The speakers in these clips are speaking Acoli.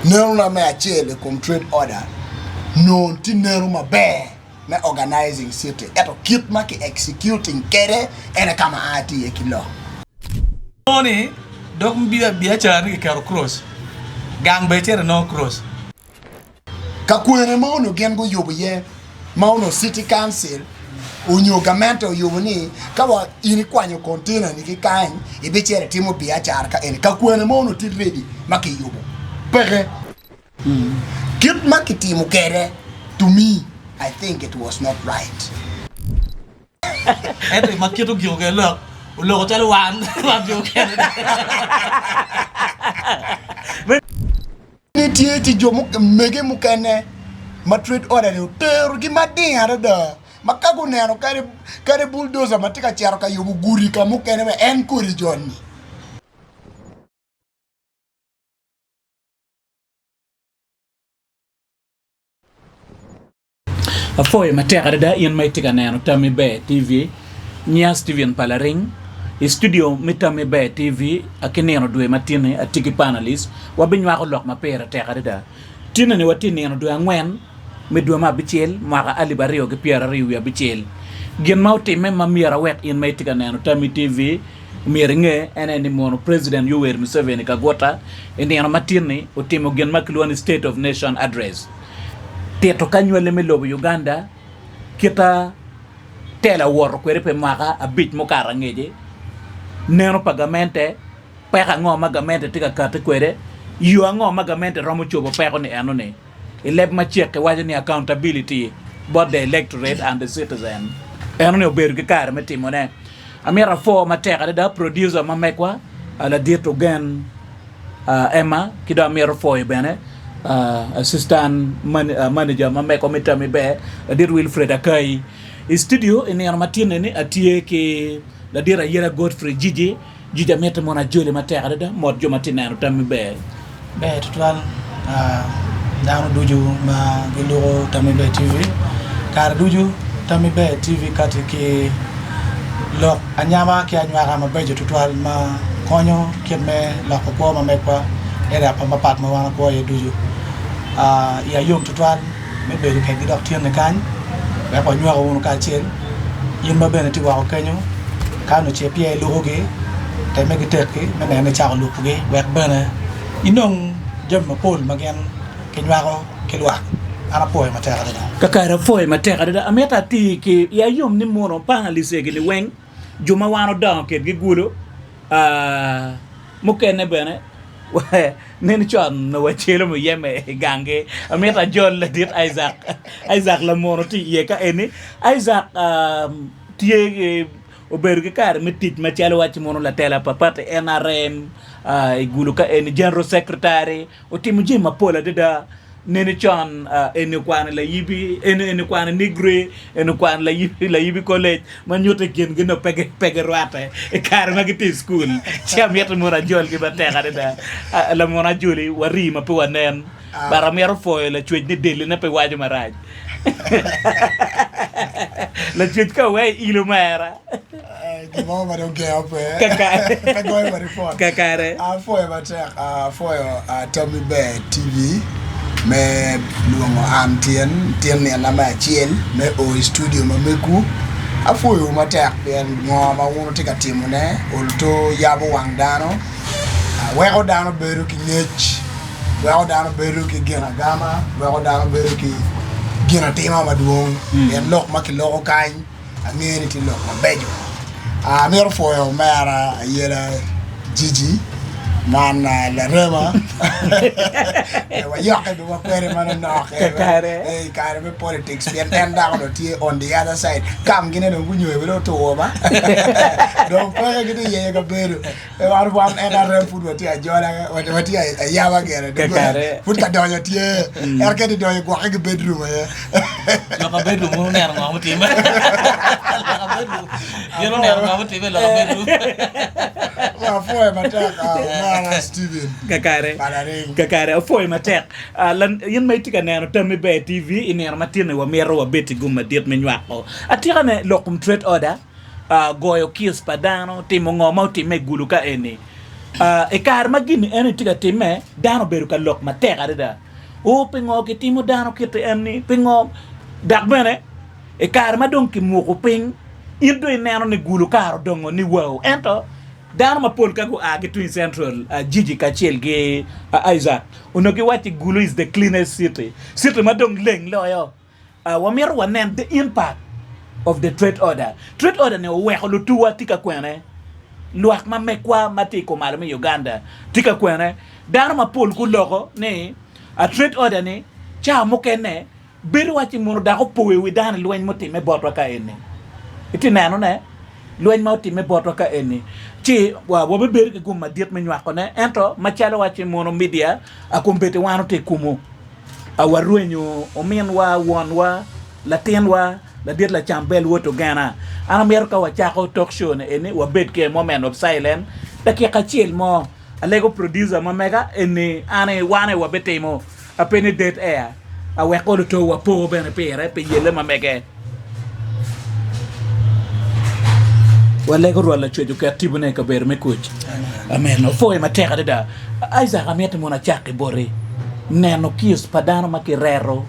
Nenona me acel i kom trade order nongo tye neno maber me organizing city ento kit ma ki executing kede en aye ka ma a tye iye ki lok. Nongo ni dog biacara ni kiketo cross, gang bene icito inongo cross. Ka kwene ma onongo gin guyubo iye ma onongo city council onyo gamente oyubo ni ka wa in ikwanyo container ni ki kany ibicito itimo biacara ka eni ka kwene ma onongo tye ready ma kiyubo peke. Kit ma kitimo kwede to me I think it was not right. Ento ma kite ogiko kwede lok, oloko calo wan wan jo mukene. Ni tye ci jo mege mukene ma trade order ni oterogi mading adada ma ka guneno kadi kadi bulldozer ma tye ka cito ka yubo gudi ka mukene wek en kodi joni. Apwoyo matek adada in ma itye ka neno Tammi Ber TV. Nyinga Steven Palaring. I studio me Tammi Ber TV ki nino dwe ma tinni atye ki panalist wabinywako lok ma pire tek adada. Tinni-ni watye i nino dwe angwen me dwe me abicel mwaka alip aryo ki pyeraryo wiye abicel. Gin ma otimme ma myero awek in ma itye ka neno Tammi TV myero inge en aye ni mono President Yoweri Museveni Kaguta i nino ma tinni otimo gin ma kilwongo ni State of Nation Address. Tito ka nywale me lobo Uganda kita tela owoto kwede pi mwaka abic mukato angece, neno pa gamente, peko ango ma gamente tye ka kati kwede, yo ango ma gamente romo cobo peko ni eno ni. I leb macek kiwaco ni accountability bot the electorate and the citizen. Eno ni obedo ki kare me timone. Amito apwo matek adada producer ma megwa ladit Ogen Emma ki dong amito pwoyo bene assistant manager ma mego me Tammy Ber ladit Wilfred Akai. I studio i nino ma tinne ni atye ki ladit Ayela Godfrey Jiji. Jiji amiti mono ajoli matek adada mot jo ma tye neno Tammy Ber. Ber tutwal dano ducu ma giluko Tammy Ber TV. Kare ducu Tammy Ber TV kati ki lok anyama ki anywaka mabeco tutwal ma konyo kit me loko kwo ma megwa i area mapat ma wan wakwo iye ducu. Iya yom tutwal me bedo kedgi dok tyene kany wek wanywako wunu kacel. In ma bene itye woko kenyo ka onongo ce peya ilukogi, temme ki tekki me neno ni icako lukogi wek bene inong jami mapol ma gin ginywako ki lwak. An apwoyo matek adada. Kakare apwoyo matek adada. Amito ati ki iya yom ni mono panalist egi ni weng jo ma wan odongo kedgi gulo mukene bene nen con onongo wacelo muyeme i ganggi. Amito ajol ladit Isaac, Isaac lamono tye iye ka eni. Isaac tye obedo ki kare me tic macalo wacci mono latela pa pati NRM i gulo ka eni General Secretary Otimo jami mapol adada. Nene con eni okwano i Layibi, eni eni okwano i Nigri, eni okwano Layibi, Layibi College, ma nyuto i kingi nongo pe pe girwatte i kare ma gitye i cukul. Ci amito ni mono ajolgi matek adada. Lamon ajoli, warii ma pe wanen, but amito pwoyo Lacwec ni delline pe waco marac. Lacwec ka oweyo ilo mera. Gin mo ma dong gengo pe. Kakare. Pe goyo wa ripot. Kakare. Apwoyo matek, apwoyo Tammi Ber TV me lwongo an tyen, tyen nina me acel me o i studio ma megwu. Apwoyowu matek pien ngo ma wun wutye ka timone oluto yabo wang dano, weko dano bedo ki ngec, weko dano bedo ki gin agama, weko dano bedo ki gin atima madwong pien lok ma kiloko kany Angeyo ni tye lok mabeco. Amito pwoyo omera Ayela Jiji man larema wayokke bene wakwede manonok i kare me politics pien en dako dong tye on the other side kam gine dong gunyoyo bene otur ba dong peke gitye yenyo kabedo Wan wan NRM pud watye ajola, watye ayaba gire. Kakare. Pud ka donyo tye. Ento ka idonyo gwokke ki bedroom aye. Loka bedroom wun wuneno ngo mutimme. Loka bedroom. Gin oneno ngo mutimme i loka bedroom. Apwoyo matek omera Steven. Kakare. Palaring. Kakare, apwoyo matek. Ah, lan- in ma itye ka neno Tammi Ber TV i nino matin-ni wamito wabed i gum madit me nywako. Atikane lok kom trade order. goyo kic pa dano, timo ngo ma otimme i gulu ka eni. I kare ma gin eni tye ka timme, dano obedo ka lok matek adada. Oo, pingo kitimo dano kit eni? Pingo? Dok bene i kare ma dong kimuko piny, in dong ineno ni gulu kare odongo ni wao. Ento dano mapol ka gua ki tung i Central, Gigi kacel ki Isaac, onongo giwacci Gulu is the cleanest city, city ma dong leng loyo. Wamito wanen the impact of the trade order. Trade order ni oweko lutuwa tye ka kwene, lwak ma megwa ma tye i kumalo me Uganda tye ka kwene. Dano mapol guloko ni a trade order ni cawa mukene bedo waci mono dok opoyo wi dano i lweny mutimme botwa ka eni. Itye neno ne lweny ma otimme botwa ka eni ci wabibedo ki gum madit me nywako ne ento macalo waci mono media kombeddi wan otye kumu. Warwenyo ominwa, wonwa, latinwa, ladit lacam bel wod Ogena. An amito ka wacako talk show ni eni wabed ki a moment of silent dakika acel mo. Alego producer ma mega eni an aye wan aye wabitimo ape ni dead air awek olo to wapo bene pire pi yelle ma mege. Walego Rwot Lacwec oket tipone i kabedo me kuc. Amen. Opwoyo matek adada. Isaac, amito mono acak ki boti neno kiosk pa dano ma kireto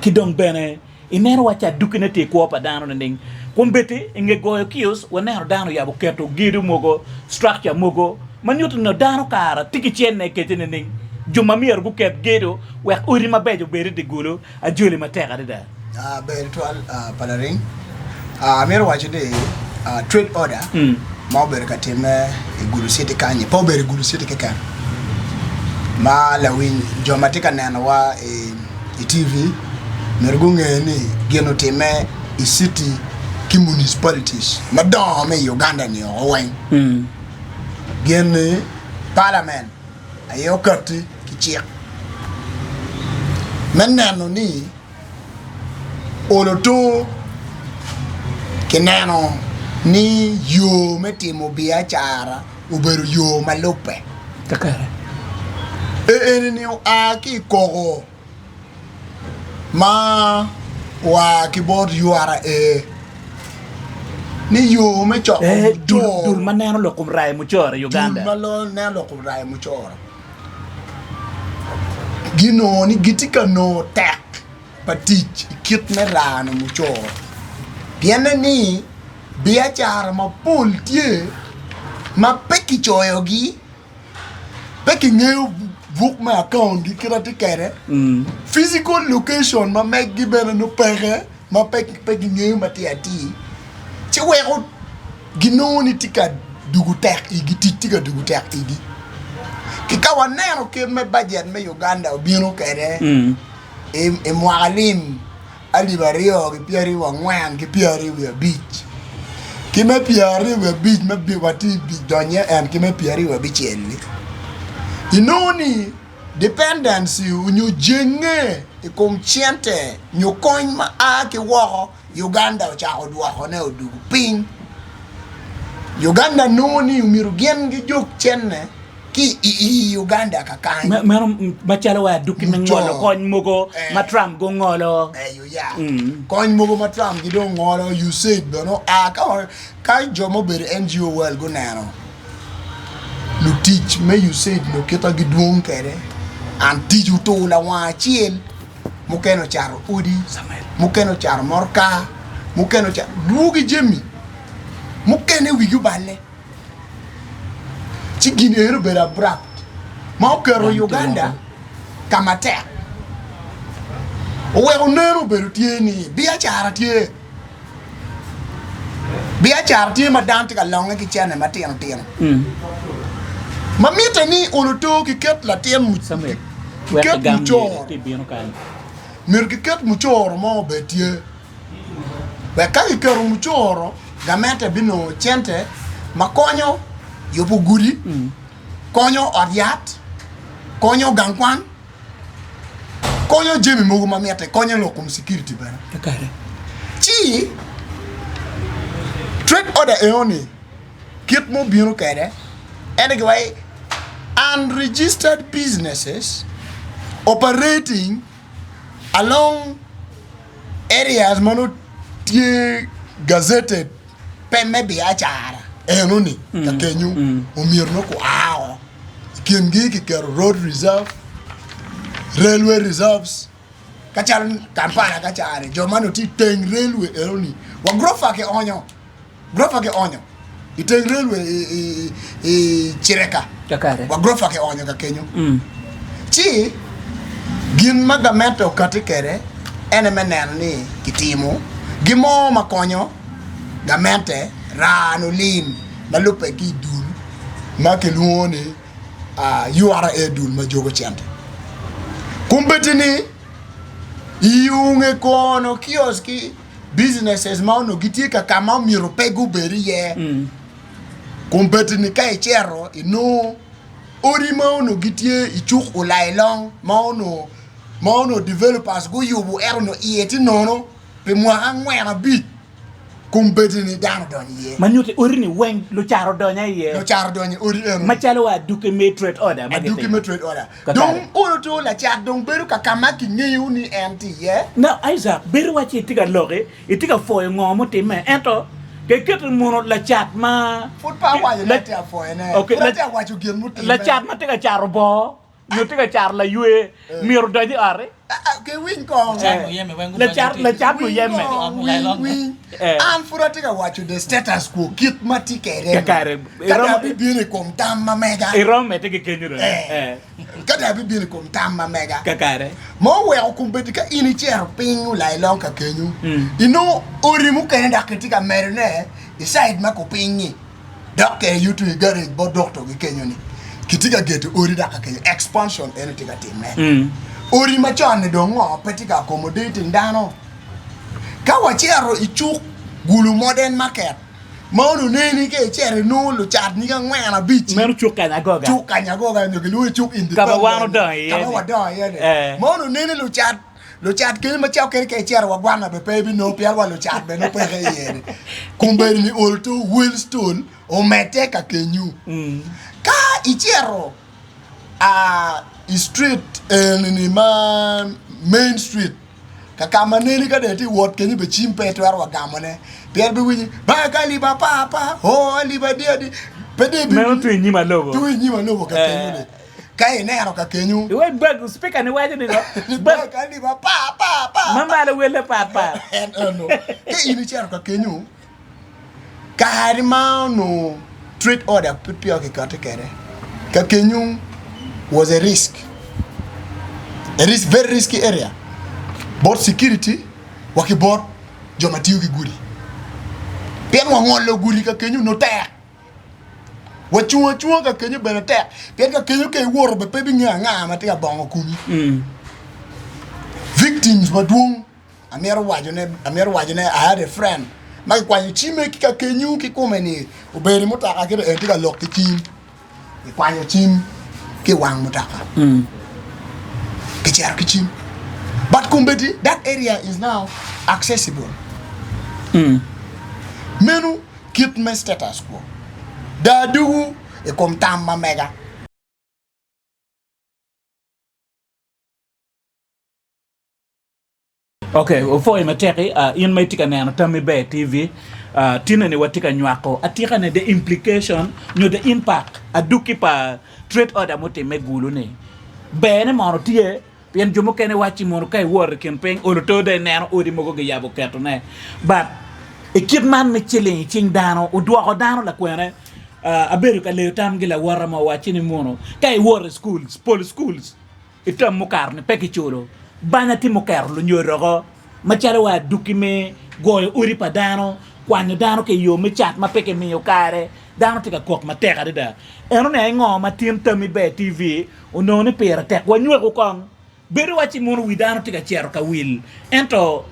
ki dong bene ineno wa cadukine tye i kwo pa dano nining. Kombeddi i nge goyo kiosk waneno dano oyabo keto gedo mogo, structure mogo ma nyuto ni dano kara tye ki cente kece nining. Jo ma myero guket gedo wek odi mabeco obed i dye gulu Ajoli matek adada. Ber tutwal pa laring. Amito waco ni trade order ma obedo ka timme i Gulu City kany-nyi pe obedo i Gulu City keken ma lawiny jo ma tye ka nenowa i TV myero gunge ni gin otimme i city ki municipalities madongo me i Uganda-ni oko weng. Gin-ni parliament aye okatti ki cik me neno ni olo tur kineno ni yo me timo biacara obedo yo ma lubbe. Eni oa ki i koko ma oa ki bot URA ni yo me coko mucoro Dul ma neno lok kom rayo mucoro i Uganda. Dul ma neno lok kom rayo mucoro ginongo ni gitye ka nongo tek pa tic i kit me rano mucoro pienne ni biacara mapol tye ma pe kicoyogi pe kingeyo buk me akaontgi kit ma tye kwede, physical location ma meggi bene nongo peke ma pe kingeyo matir atir ci weko ginongo ni tye ka dugo tek igi tic tye ka dugo tek igi. Ki ka waneno kit me bajet me Uganda obino kwede i mwaka lim alip aryo ki pyeraryo wiye angwen ki pyeraryo wiye abic, ki me pyeraryo wiye abic ma watye ka donyo en ki me pyeraryo wiye abicel-li, inongo ni dependency nyo jenge i kom cente nyo kony ma a ki woko Uganda ocako dwokone odwogo piny. Uganda nongo ni myero gin gijog cente ki i Uganda kakany. Meno macalo wa aduki me ngolo kony mogo ma Trump gungolo. Eyo ya. Kony mogo ma Trump gi dong ngolo, USAID bene oa. Ka jo ma obedo NGO world guneno lutic me USAID nyo kita gidwong kwede and tic otur lawang acel, mukene ocato odi, mukene ocato motoka, mukene ocato dwogi jami, mukene wigi oballe. Ci gin eno obedo abrupt ma oketo Uganda ka matek oweko neno obedo tye ni biacara tye biacara tye ma dano tye ka longe ki cene matino tino ma mitte ni olo to kiket latin kiket mucoro myero kiket mucoro mo obed tye. Wek ka kiketo mucoro, gamente binongo cente ma konyo yubo gudi, konyo ot yat, konyo gang kwan, konyo jami mogo ma mitte, konyo lok kom security bene. Ci trade order enoni kit ma obino kwede en aye giwaco ni unregistered businesses operating along areas ma nongo tye gazetted pe me biacara. enoni ka kenyo omyero nongo gua oko. I kingi kiketo road reserve, railway reserves, ka calo Kampala ka ca-ni jo ma nongo tye i teng railway enoni wa gurofa kionyo. Gurofa kionyo i teng railway i Cireka wa gurofa kionyo ka kenyo. Ci gin ma gamente okati kwede ene me neno ni kitimo gin mo ma konyo gamente rano lim ma lubbe ki i dul ma kilwongo ni URA dul ma jogo cente. Kombeddi-ni i yo nge kono kiosk ki businesses ma onongo gitye ka ka ma omyero pe gubed iye. Kombeddi-ni ka icito inongo odi ma onongo gitye i cuk Olailong ma onongo ma onongo developers guyubo ento onongo iye tye nono pi mwaka angwen abic. Kombeddi-ni dano odonyo iye. Ma nyuto odi-ni weng lucat odonyo iye. Lucat odonyo i odi eno. Macalo wa aduki me trade order ma Aduki me trade order. Dong olo to lacat dong bedo ka ka ma kingeyo ni en tye iye. Now Isaac, bedo waci itye ka loki, itye ka pwoyo ngo mutimme, ento ke keto muno lacat ma. Pud pe awaco ni atye ka pwoyone. Okay, Pud atye ka waco gin mutimme. Lacat ma tye ka cato boo nyo tye ka cato laywe myero odony i ot-ti. Ke winy kong. Lacat lacat muyeme. Winy, winy. An pud atye ka waco the status quo, kit ma tye kwede. Kakare. Ka dong abibino i kom tam ma mega. Iromo medde ki kenyo dong. Ka dong abibino i kom tam ma mega. Kakare. Ma oweko kombeddi ka in icito piny olailong ka kenyo, inongo odi mukene dok kitye ka medone i cid ma kupiny-nyi. Dok kede yuto i garage bot dokto gi kenyo ni kitye ka geto odi dok ka kenyo expansion eno tye ka timme. Odi macon ni dong ngo pe tye ka accommodating dano. Ka wacito i cuk Gulu Modern Market ma onongo neni ka icito inongo lucat nyig angwen abic-ci. Meno cuk Kanyagoga. Cuk Kanyagoga nyo kilwongo ni cuk Independent. Ka ma wan odongo iye ni. Ka ma wadongo iye ni. Ma onongo neni lucat Lucat kenyo ma cako kene ka icito wa gwanna bene pe ibinongo pien wa lucat bene nongo peke iye ni. Kombeddi ni ol to wel stol omedde ka kenyu. Ka icito i street eni ni ma main street ka ka ma neni ka dong itye wot kenyo bene cim pe itwero wa gamone pien ibiwinyo bag alip apar apar oo alip adi adi pe dong ibiwinyo. Meno tung i nyim alobo. Tung i nyim alobo ka kenyo ni. Ka ineno ka kenyo. Iwaci bag speaker ni waco ni ngo? Bag alip apar apar apar. Ma malo welle pat pat. En eno. Ka in icito ka kenyo, kare ma onongo trade order pud peya kikati kwede, ka kenyo was a risk. A risk, very risky area bot security wa ki bot jo ma tiyo ki gudi. Pien wangolo gudi ka kenyo onongo tek. Wacung acunga ka kenyo bene tek, pien ka kenyo ka iwoto bene pe ibingeyo anga ma tye ka bongo komi. Victims madwong amito wacone, amito wacone I had a friend ma kikwanyo cimme ki ka kenyo kikome ni obedo i mutoka kite en tye ka lok ki cim, kikwanyo cim ki i wang mutoka kicito ki cim but kombeddi that area is now accessible. Meno kit me status quo da adugu i kom tam ma mega. Ok, opwoyo matek-ki, in ma itye ka neno Tammi Ber TV, tinne ni watye ka nywako atika ni the implication nyo the impact adukki pa trade order mutimme Gulu-ni. Berne mono tye Pien jo mukene wacci mono ka iwoto i kin piny olo to dong ineno odi mogo giyabo ketone. But i kit man me ciling i cing dano odwoko dano lakwene. Abedo ka leyo tam gi lawota mo owacci ni mono ka iwoto i schools, pol schools i term mukato ni pe kiculo. Banya tye muketo lunyodo oko macalo wa aduki me goyo odi pa dano, kwanyo dano ki i yo me cat ma pe kimiyo kare. Dano tye ka kok matek adada. Eno ni aye ngo ma tin Tammi Ber TV onongo ni pire tek wanyweku kong. Bedo wacci mono wi dano tye ka cito ka wil ento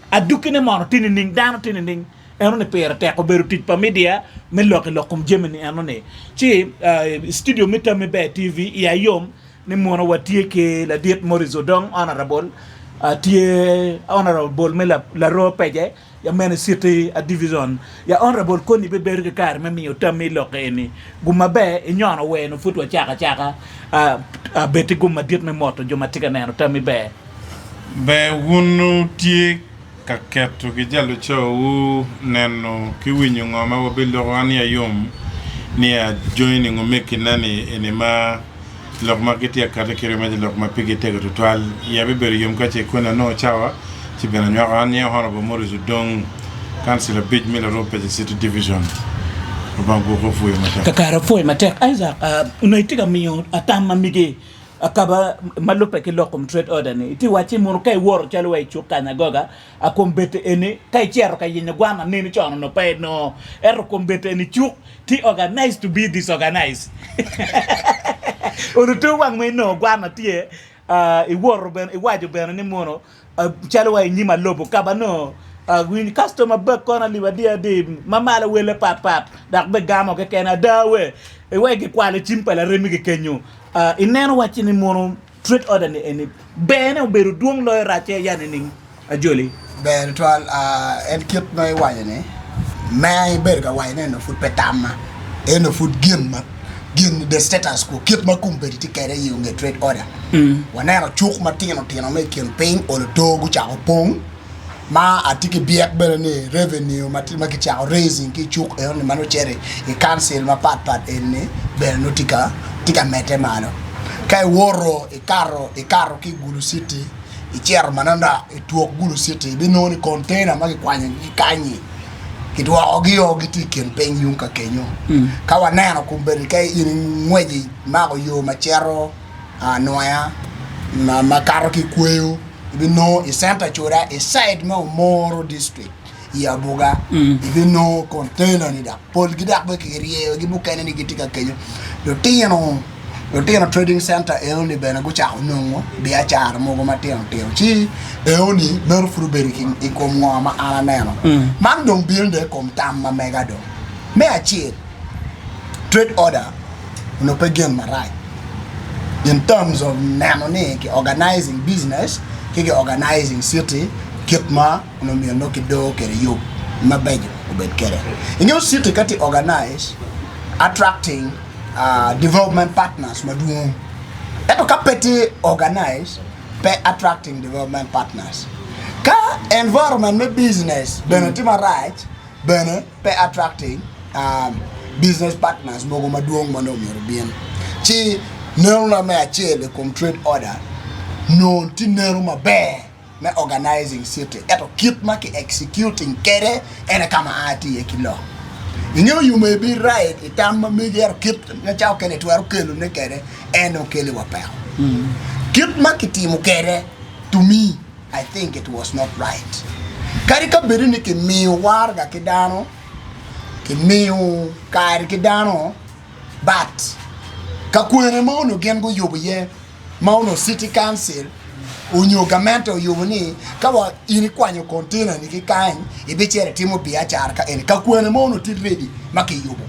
adukkine mono tye nining, dano tye nining? Eno ni pire tek obedo tic pa media me lok i lok kom jami ni eno ni. Ci i studio me Tammi Ber TV iya yom ni mono watye ki ladit Maurice Odong Honourable tye Honourable me Laroo Pece Ya mene citi a division ya honourable koni be bedo ki kare me miyo tammi i lok eni gum maber inyono wer no pud wacako acaka a bed ki gum madit me moto jo ma tye ka neno tammi ber. Ber wun wutye. ka keto ki jalo cowu neno ki winyo ngo ma wabiloko. An iya yom ni a joining omegina ni eni ma lok ma gitye ka kati kiri maci lok ma pigi tego tutwal. Iya bibedo yom ka ce koni anongo cawa ci bene anywako. An nyinga Honourable Maurice Odong, Councillor abic me Laroo Pece City Division. Lubanga ogwoki opwoyo matek. Kakare apwoyo matek Isaac, onongo itye ka miyo tam ma migi Akaba ma lubbe ki lok kom trade order ni, itye wacci mono ka iwoto calo wa i cuk kany agoga, a kom bete eni ka icito ka yenyo gwana neni con onongo pe inongo, ento kom bete eni cuk tye organized to be disorganized. Onongo to wang ma inongo gwana tye, iwoto bene iwaco bene ni mono calo wa i nyim alobo ka ma nongo winyo kastoma bak kono alip adi adi ma malo wele pat pat dok be gamo keken ada we iwek gikwalo cim pa laremi ki kenyo ineno wacci ni mono trade order ni eni berne obedo dwong loyo racce ya nining Ajoli? Ber tutwal en kit ma iwaco ni ma ibedo ka waco ne eno pud pe tamma eno pud gin ma gin the status quo kit ma kombeddi tye kwede i nge trade order. Waneno cuk matino tino ma i kin piny olo to gucako pong ma atye ki byek bene ni revenue ma kicako raising ki i cuk enoni ma nongo cito i council mapat pat eni bene nongo tye ka medde malo. Ka iwoto ikato ikato ki i Gulu city icito manonok i twok Gulu city ibinongo ni container ma kikwanyogi ki kanyi Kidwokogio gitye i kin piny yung ka kenyo. Ka waneno kombeddi ka in ingweco imako yo ma cito anwoya ma kato ki i kweyo ibinongo i centa cuda i cid me Omoro district i Abuga ibinongo container ni dok polgi dok bene kiryeyogi mukene ni gitye ka kenyo lutino Lutino Trading Center enoni bene gucako nongo biacara mogo matino tino ci enoni meno pud obedo i kom ngo ma an aneno. Man dong bino dong i kom tam ma mega dong. Me acel, trade order onongo pe gin marac in terms of neno ni ki organizing business ki ki organizing city kit ma onongo myero nongo ki doo kwede yub mabeco obed kwede. Ingeyo city ka tye organize attracting development partners madwong ento ka pe tye organize pe attracting development partners ka environment me business bene tye marac bene pe attracting business partners mogo madwong ma nongo myero obin ci nenona me acel i kom trade order nongo tye neno maber. me organizing city ento kit ma ki executing kede ene ka ma a tye iye ki lok. Ingeyo you may be right i tam ma megi ento kit ma ca okene itwero kelo ne kede en okeli wa peko. Kit ma kitimo kede to me I think it was not right. Kadi ka bedi ni kimiyo waraga ki dano, kimiyo kare ki dano but ka kwene ma onongo gin guyubo iye ma onongo city council onyo gamente oyubo ni ka wa in ikwanyo container ni ki kany ibicito itimo biacara ka eni ka kwene mo onongo tye ready ma kiyubo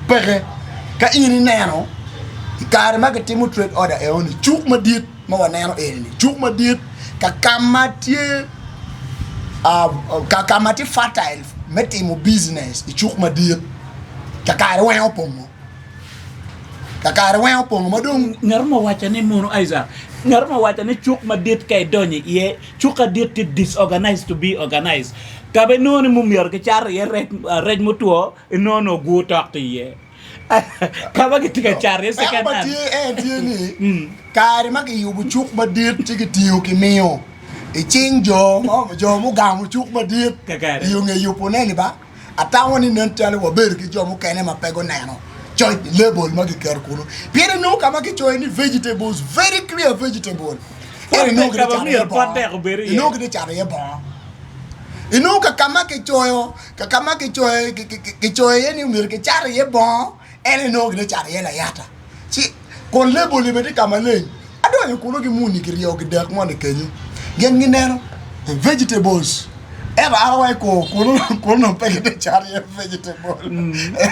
peke ka in ineno i kare ma kitimo trade order eno ni cuk madit ma waneno eni ni cuk madit ka ka ma tye ka ka ma tye fertile me timo business i cuk madit kakare weng opongo. Kakare weng opongo ma dong. Ngat mo owacca ni mono Isaac, ngat mo owacca ni cuk madit ka idonyo iye, cuk adit tye disorganized to be organized. Ka be inongo ni mumyero kicato iye rec, rec mutwo, inongo ni ogur tok tye iye. Ka ma gitye ka cato iye Peko second ma hand. tye en tye ni kare ma kiyubo cuk madit ci kitingo kimiyo i cing jo jo mugamo cuk madit Kakare. i yo nge yubone ni ba. Atamo ni nen calo wabedo ki jo mukene ma pe guneno coc label ma kiketo kunu pien inongo ka ma kicoyo ni vegetables very clear vegetable ento inongo gitye cato iye bongo inongo gitye cato iye bongo inongo ka ka ma kicoyo ka ka ma kicoyo kicoyo iye ni myero kicat iye bongo en inongo gitye cato iye layata ci kun label-li bene tye ka maleng. Adonyo kunu ki muni kiryo kidek moni kenyo gin gineno vegetables ento an awaco kor kunu kunu dong pe gitye cato iye vegetable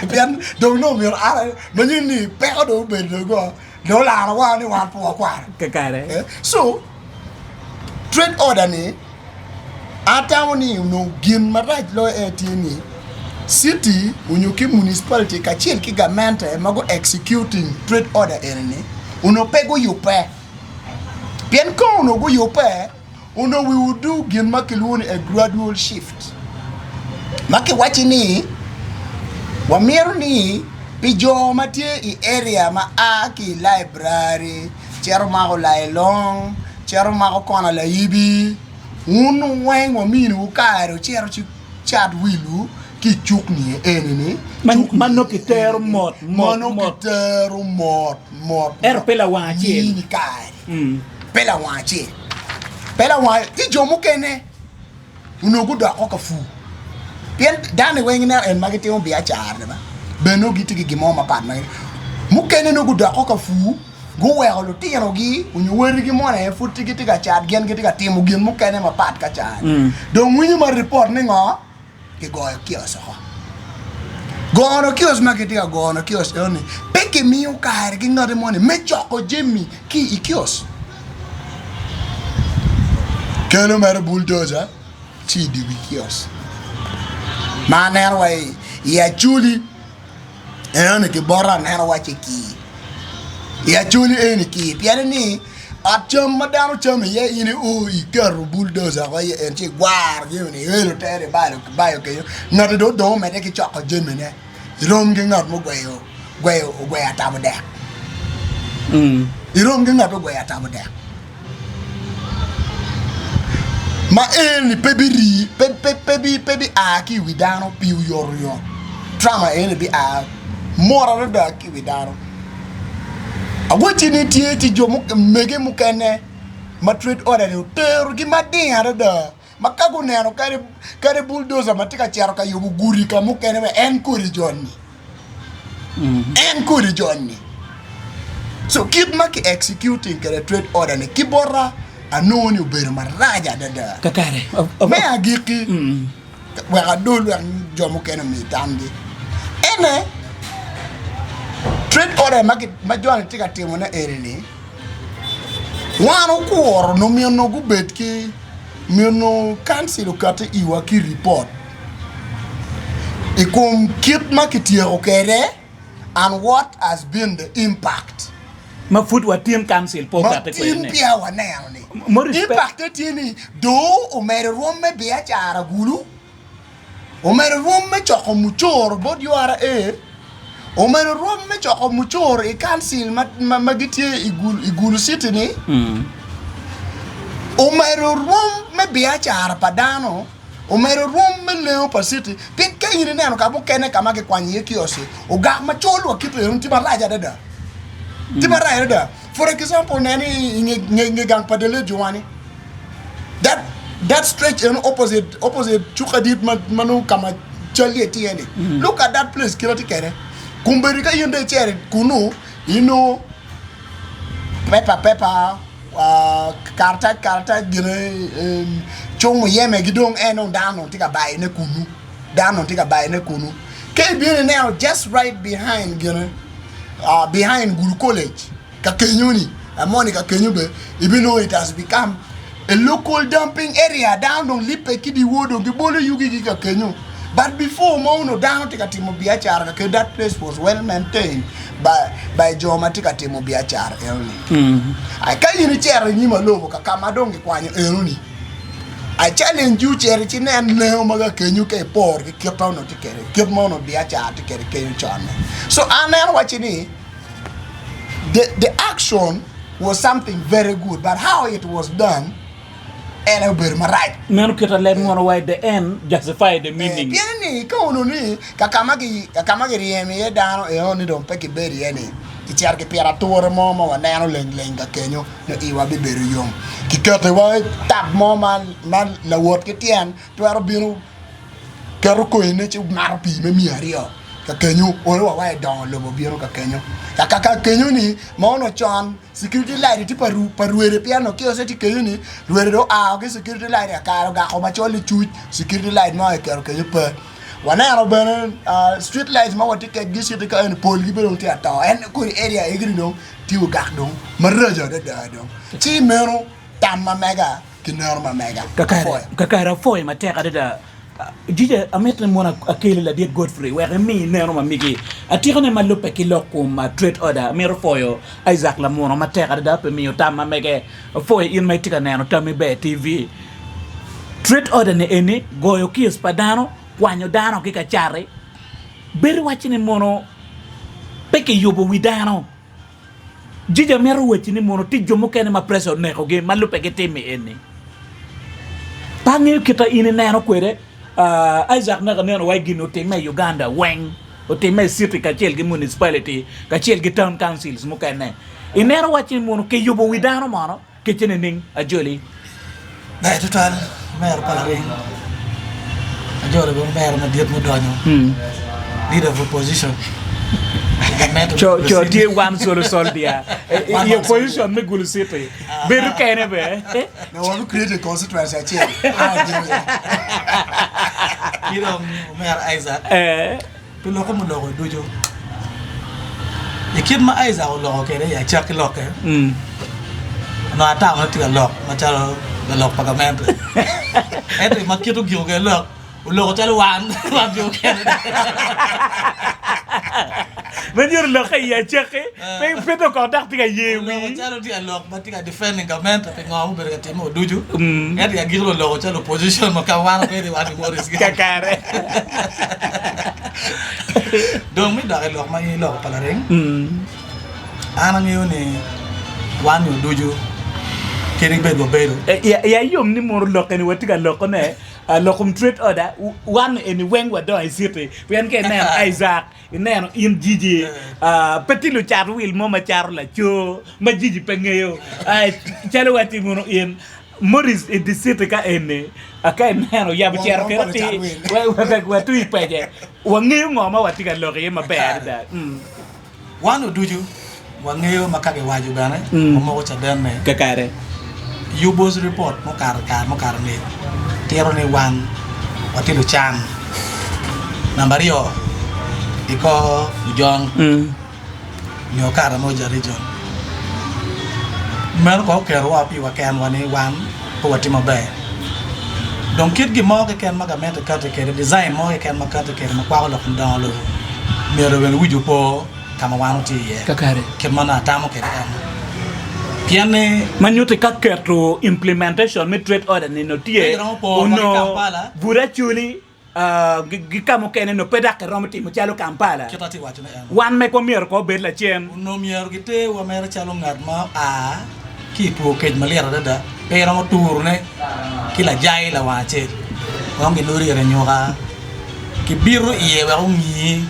pien dong nongo myero an ma nyuto ni peko dong obedo dong go dong olaro wa ni wan pe wakwaro Kakare. so trade order ni Atamo ni onongo gin marac loyo en tye ni city onyo ki municipality kacel ki gamente ma gu executing trade order eni ni onongo pe guyubbe pien ka onongo guyubbe. Onongo we would do gin ma kilwongo ni a gradual shift ma kiwacci ni wamito ni pi jo ma tye i area ma a ki i library cito mako lailong cito mako kona laibi wun weng waminiwu kare wucito ci cat wilwu ki i cuk ni eni ni ma nongo kitero mot ma nongo kitero mot mot ento pe lawang acel mini kare. Pe lawang acel, pe lawang ci jo mukene onongo gudoko ka pur pien dano weng ineno en ma gitimo biacara-ni ba bene nongo gitye ki gin mo mapat ma mukene nongo gudoko ka pur guweko lutinogi nyo wadigi moni aye pud gitye ka cat gin gitye ka timo gin mukene mapat ka ca-ni dong winyo ma ripot ni ngo? Kigoyo kiosk oko. Gono kiosk ma kitye ka gono kiosk eno ni pe kimiyo kare ki ngati moni me coko jami ki i kiosk. Kelo mere bulldozer ci i dye wi kiosk. Ma aneno wa i Acholi Enoni ki bota aneno wacci kir. I Acholi eni kir pien ni ot cam ma dano camo iye in io iketo buldoza woko iye en ci igwaro jami-ni ielo tere ibalo ibayo kenyo ngati dong odong omedde ki coko jamine irom ki ngat mugweyo gweyo ogweyo atabo dek irom ki ngat mugweyo atabo dek. Ma eni pe birii pe bia ki i wi dano pi oyotoyot, trauma eni bia mot adada ki i wi dano. Awacci ni tye ci jo mege mukene ma trade order ni oterogi mading adada ma ka guneno kadi bulldozer ma tye ka cito ka yubo gudi ka mukene wek en kodi joni. En kodi joni. So kit ma ki executing kwede trade order ni ki bota anongo ni obedo marac adada. Kakare. Me agikki wek adol wek jo mukene omi tamgi. Ene trade order ma joni tye ka timone eni ni wan okuro nongo myero gubed ki myero council okati iwa ki report i kom kit ma kityeko kwede and what has been the impact. Ma pud watin council pe Ma okate tin kwede-ni. peya waneno ni Mo respect. impact-te tye ni doo omedo rwom me biacara gulu, omedo rwom me coko mucoro bot URA, omedo rwom me coko mucoro i council ma, ma, ma gitye i Gulu, i Gulu city ni, omedo rwom me biacara pa dano. Omedo rwom me lengo pa citi pien ka in ineno ka mukene ka ma kikwanyo iye kiosk-ki, ogak macol wa kit eno tye marac adada. Tye marac adada. For example, nen i nge nge gang pa The Juwani. That that stretch eno opposite opposite cuk adit ma ma nongo ka ma cal iye tye iye-ni. Look at that place kit ma tye kwede. Kombeddi ka in dong icito kunu, inongo pepa pepa karatac karatac gine cung muyeme ki dong en dong dano dong tye ka bayone kunu dano dong tye ka bayone kunu ka ibino ineno just right behind gine behind Gulu college ka kenyo ni moni ka kenyo bene ibinongo it has become a local dumping area dano dong lipe ki dyewor dong gibolo yugi ki ka kenyo but before ma onongo dano tye ka timo biacara ka kenyo that place was well maintained by, by jo ma tye ka timo biacara eno ni. Ai ka in icito i nyim alobo ka ka ma dong gikwanyo eno ni I challenge you cit ci nen lengo ma ka kenyo ka ipor ki kit ma onongo tye kwede kit ma onongo biacara tye kwede kenyo con-ni. So aneno wacci ni the, the action was something very good but how it was done en aye obedo marac. Meno kit a leb ngono wa the end justify the meaning. Pien ni ka onongo ni ka ka ma kiryemo iye dano eno ni dong pe kibedo iye ni kicito kipito ature mo ma waneno leng leng ka kenyo nyo iwa bibedo yom. Kiketo iwa tap mo ma lawot ki tyen twero bino keto koyine ci mato pii me miya aryo ka kenyo olo wa wa idongo lobo bino ka kenyo. Ka ka kenyo ni ma onongo con security light tye pa rwede pien onongo kiosk tye kenyo ni rwede dong oa ki security light akare ogako macol licuc security light mo kiketo kenyo pe. Waneno bene street light ma watye kwedgi citi ka eni polgi bene dong tye ato en kodi area egini dong tye ogak dong maraco adada dong ci meno tam ma mega. ki neno ma mega. Kakare, Apwoyo. kakare apwoyo matek adada. Jija amito ni mono akeli ladit Godfrey wek emi neno ma migi. Atikone ma lubbe ki lok kom trade order amito pwoyo Isaac Lamuno matek adada pi miyo tam ma mege. Apwoyo in ma itye ka neno Tammi Ber TV. Trade order ni eni goyo case pa dano, kwanyo dano ki ka cati. Bedo iwacci ni mono pe kiyubo wi dano. Jija mito wacci ni mono tye jo mukene ma pressure onekogi ma lubbe ki timmi eni. Pe angeyo kit ma in ineno kwede. Isaac naka neno wai gin otimme i Uganda weng, otimme i city kacel ki municipality kacel ki town councils mukene. Ineno wacci ni mono kiyubo wi dano mono kece nining? Ajoli. Ber tutwal omera pa laring. Ajoli bene omera madit mudonyo. Leader of opposition. Co co tye one solo soldier i opposition me Gulu City. Bedo kene be. No wabi create a constituency acel. Ki dong omera Isaac. Pi lokke muloko ducu. I kit ma Isaac oloko kwede i acakki lokke, onongo atamo ni tye ka lok macalo lalok pa gamente. Ento ma kite ogiko kwede lok, oloko calo wan, wan jo mukene. Ma nyuto lokke i acakki, pe pe dong kong dok tye ka ye Oloko wii. calo tye ka lok ma tye ka defending gamente pi ngo mubedo ka timme ducu. Ento i agikki oloko calo opposition ma ka wan wabedo i wan i Morris gi. Kakare. Dong me dok i lok ma in iloko pa laring, an angeyo ni wan nyo ducu kadi bed wabedo. Iya yom ni mono lok eni watye ka lokone, lok kom trade order, wan eni weng wadongo i city pien ka ineno Isaac, ineno in Jiji, pe tye lucat wil mo ma cato laco ma Jiji pe ngeyo calo waci mono in Morris i di city ka eni ka ineno yabo cito kede atir watwi pece wangeyo ngo ma watye ka lok iye maber adada. Wan oducu wangeyo ma ka giwaco bene wamoko caden ni Kakare. Yubo's report mukato i kare mukato angec tito ni wan watye lucan namba aryo i kor Ojong nyo Karamoja region. Meno kono oketowa piwa kenwa ni wan pe watye maber. Dong kit gin mo keken ma gamente kati kwede, design mo keken ma kati kwede ma kwako lok kom dongo lobo, myero bene wic opo ka ma wan watye iye. Kakare. Kit ma nongo atamo kwede eno. Pien ni. Ma nyutti ka keto implementation me trade order ni nongo tye, Pe giromo poro wa ki onongo Kampala. bute Acholi ki ka mukene nongo pe dok kiromo timo calo Kampala. Kit atye waco ne eno. Wan mekwa myero kong obed lacen. Onongo myero giterwa mere calo ngat ma oa ki i two kec malit adada, pe iromo turone ki lajai lawang acel. Kong giloro ite nyuka, kibito iye wek ongi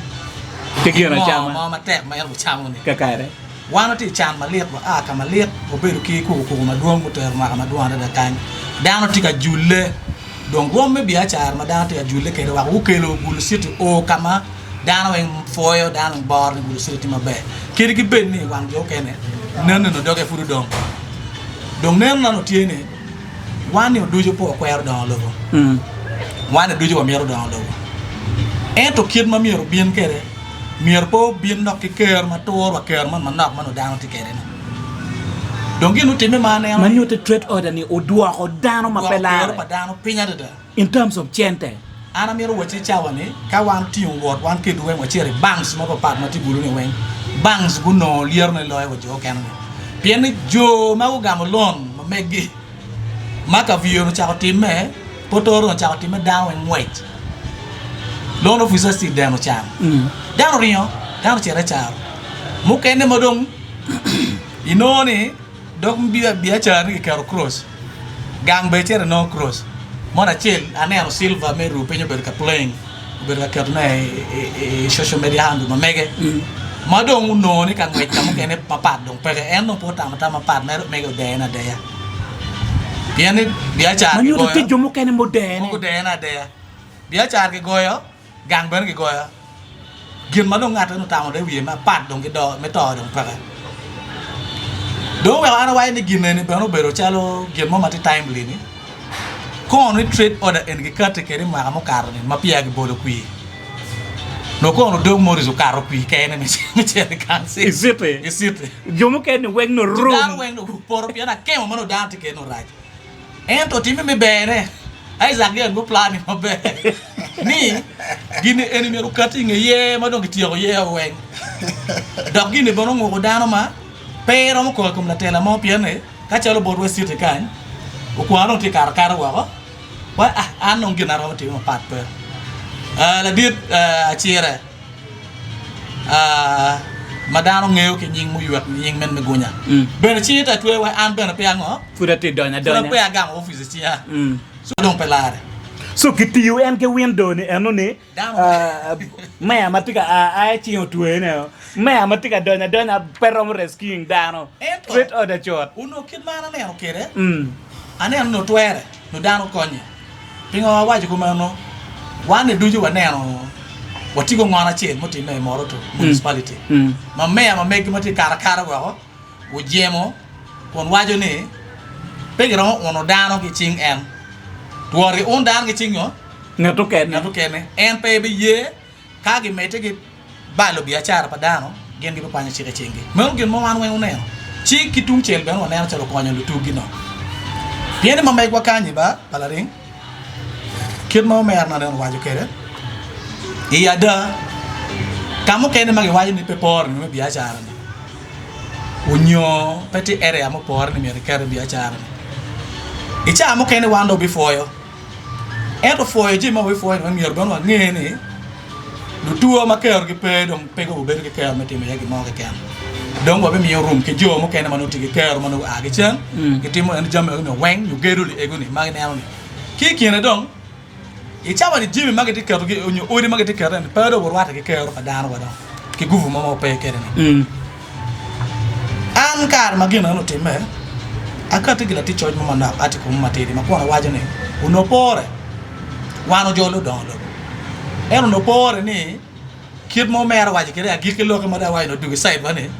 Ki gin ngo acama. mo matek ma en ocamo-ni. Kakare. Wan watye i can malit, waa ka malit, wabedo ki kukukuku madwong mutero mwaka madwong adada kany. Dano tye ka julle. Dong rwom me biacara ma dano tye ka julle kwede weko gukelo Gulu City o ka ma dano weng pwoyo, dano weng boro ni Gulu City tye maber. Kadi ki bed ni wang jo okene nen ni onongo doge pud odong. Dong neno na onongo tye ni wan ni oducu pe wakwero dongo lobo. Wan ni ducu wamito dongo lobo. Ento kit ma myero obin kwede, myero pe obin dok ki ker ma turo wa ker man manok ma nongo dano tye kwede ni. Dong gin mutimme ma aneno Ma ni nyutti trade order ni odwoko dano ma pe odwoko kero larre pa dano piny adada. in terms of cente. An amito wacci i cawa ni ka wan otingo wot wan kedwu weng wacito i banks mapapat ma tye i Gulu-ni weng, banks gunongo lyerone loyo wa jo okene-ni. Pien ni jo ma gugamo loan ma meggi ma ka vio-ni ocako timme, potoro-ni ocako timme dano weng ngwec. Loan officers tye i deno can. Dano oringo, dano ocito i caro. Mukene ma dong inongo ni dog biacara ni kiketo cross, gang bene icito inongo cross. Mono acel aneno Silver me ruu piny obedo ka playing, obedo ka ketone i social media handle ma mege ma dong onongo ni ka ngwec ka mukene mapat dong peke. En dong pe otamo tam mapat mere mege odeyone adeya pien ni biacara Ma nyuto kigoyo tye jo mukene mudeyone. mogo odeyone adeya. Biacara kigoyo, gang bene kigoyo. Gin ma dong ngat eno otamo dong i wiye mapat dong ki do me to dong peke. Dong oweko an awaco ni gin eni bene obedo calo gin mo ma tye timely ni kono ni trade order eni gikati kede i mwaka mukato ni ma peya gibolo kwir. Nongo kono dog Morris okato kwir kene me cito i council I city. i city. Jo mukene ni weng nongo Dano rum. weng dong gupoto pien akemo ma nongo dano tye kede nongo rac. Ento timme me berne. Isaac gin guplani maber ni gini eni myero okati i nge yer ma dong kityeko yer weng. Dok gini bene onguko dano ma pe iromo kok i kom latela mo pien ni ka calo bot West City kany okwongo dong tye kato akata woko wa ah an dong gin aromo timo mapat pe. Ah, ladit ah, Acire ah, ma dano ngeyo ki nying muywek nying men me gunya bene cinge te atweyo wa an bene pe ango Pud atye donyo pud adonya. pe agamo opic i cinga so dong pe lare. So kitiyo en ki window ni eno ni Meya ma tye ka a aye cinge otwene, meya ma tye ka donyo adonya pe romo rescuing dano. Ento, Straight order cut. onongo kit ma an aneno kwede, aneno ni otwere nyo dano okonye. Pingo awaco kumeno? Wan-ni ducu waneno watye ki ongono acel mutimme i Moroto Municipality ma meya ma meggi ma tye ka kato akata woko ojemo kun waco ni pe giromo uno dano ki cing en. Twor giun dano ki cing ngo? Ngat okene. Ngat okene. En pe biye ka gimedde ki balo biacara pa dano, gin gibikwanyo cik i cinggi. Meno gin ma wan weng oneno. Ci ki tungcel bene waneno calo okonyo lutuggi-no. Pien ni ma megwa kany-nyi ba, pa laring, kit ma omerona dong owaco kwede, i ada, ka mukene ma giwaco ni pe pore me biacara-ni, onyo pe tye area mupore ni myero iket i biacara-ni, i cawa mukene wan dong wabipwoyo. Ento pwoyo jami ma wabipwoyo-ni weng myero bene wange ni lutuwa ma kerogi pe dong pe gubedo ki kero me timo iye gin mo keken. Dong wabimiyo rum ki jo mukene ma nongo tye ki kero ma nongo gua ki cen gitimo en jami egi-ni weng nyo gedo liego-ni ma gineno-ni. Ki i kine dong, i cawa-ni jami ma gitye ketogi nyo odi ma gitye ketone-ni pe dong orwatte ki kero pa dano wa dong ki gubu mo ma wape kwede-ni. An kare ma gin eno otimme, akatti ki latic coc mo manok, article mo matidi ma kun awaco ni onongo pore wan ojol odongo lobo. Ento onongo pore ni kit ma omera owaco kwede i agikki lokke ma dong awaco ni odwogo i cide wa ni,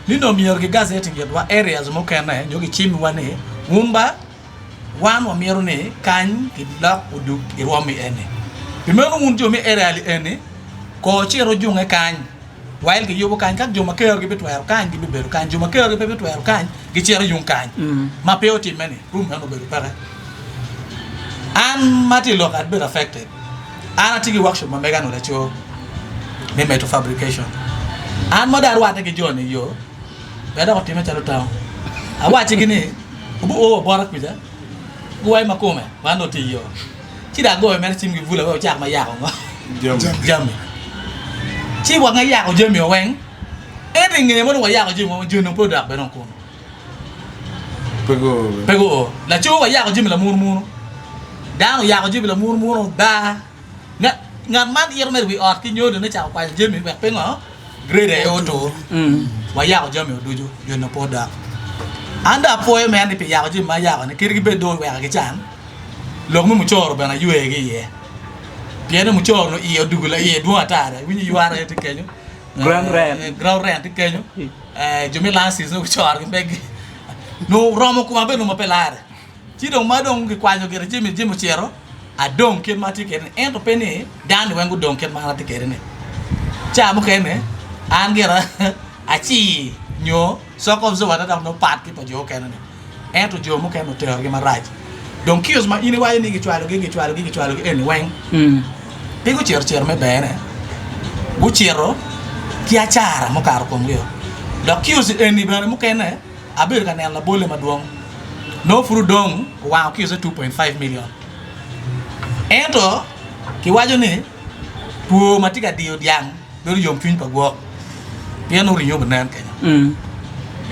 ni onongo myero ki gazetting itwa areas mukene nyo gicimmiwa ni wun ba wan wamito ni kany kilok odug i rwom-mi eni. Pi meno wun jo me area-li eni kor cit wujunge kany. While giyubo kany, ka jo ma kerogi bitwero kany gibibedo kany, jo ma kerogi pe bitwero kany gicito yung kany. Ma pe otimme-ni, room meno obedo peke. An ma atye i lok abedo affected. An atye ki workshop ma mega nongo laco me metal fabrication. An ma dong arwatte ki jo-ni i yo, wek dok otimme calo town. Awaccigi ni, wubi o wa bota kwica, guwaco ma kome, wan dong watye i yo. Ci dong agoyo mere cim ki bula wek ocak ma yako ngo? Jami. Ci wange yako jami o weng. Ento i ngeye ma dong wayako jami o, joni dong pe odok bene kunu. Pe guo. Laco wayako jami lamunu munu. Dano oyako jami lamunu munu daa. Ngat man ito mere i wi ot ki nyodone cako kwanyo jami wek pe ngo? Grade aye otur. Wayako jami o ducu, joni dong pe odok. An dong apwoyo mere ni pi yako jami ma ayako ni kadi gibed dong iweka ki can. Lok me mucoro bene aywe ki iye pien ni mucoro ni iye odugo la iye dwong ata da iwinyo URA tye kenyo Ground rent. ground rent tye kenyo jo me license nongo gicoro ki megi nongo oromo koma bene nongo ma pe lare ci dong ma dong gikwanyo gire jami jami ocito adong kit ma atye kwede ni ento pe ni dano ni weng gudong kit ma an atye kwede ni ca mukene an gira acir nyo shock absorber na dok nongo pat ki pa jo mukene ni. Ento jo mukene oterogi marac. Dong kiosk ma in iwaco ni gicwalogi, gicwalogi, gicwalogi eni weng pe gucito cito me berne. Gucito ki acara mukato komgio. Dok kiosk eni bene mukene abedo ka neno labolle madwong. Nongo pud odong owango kiosk 2.5 million. Ento kiwaco ni two ma tye ka diyo dyang bedo yomcwiny pa gwok pien nongo ringo binen kenyo.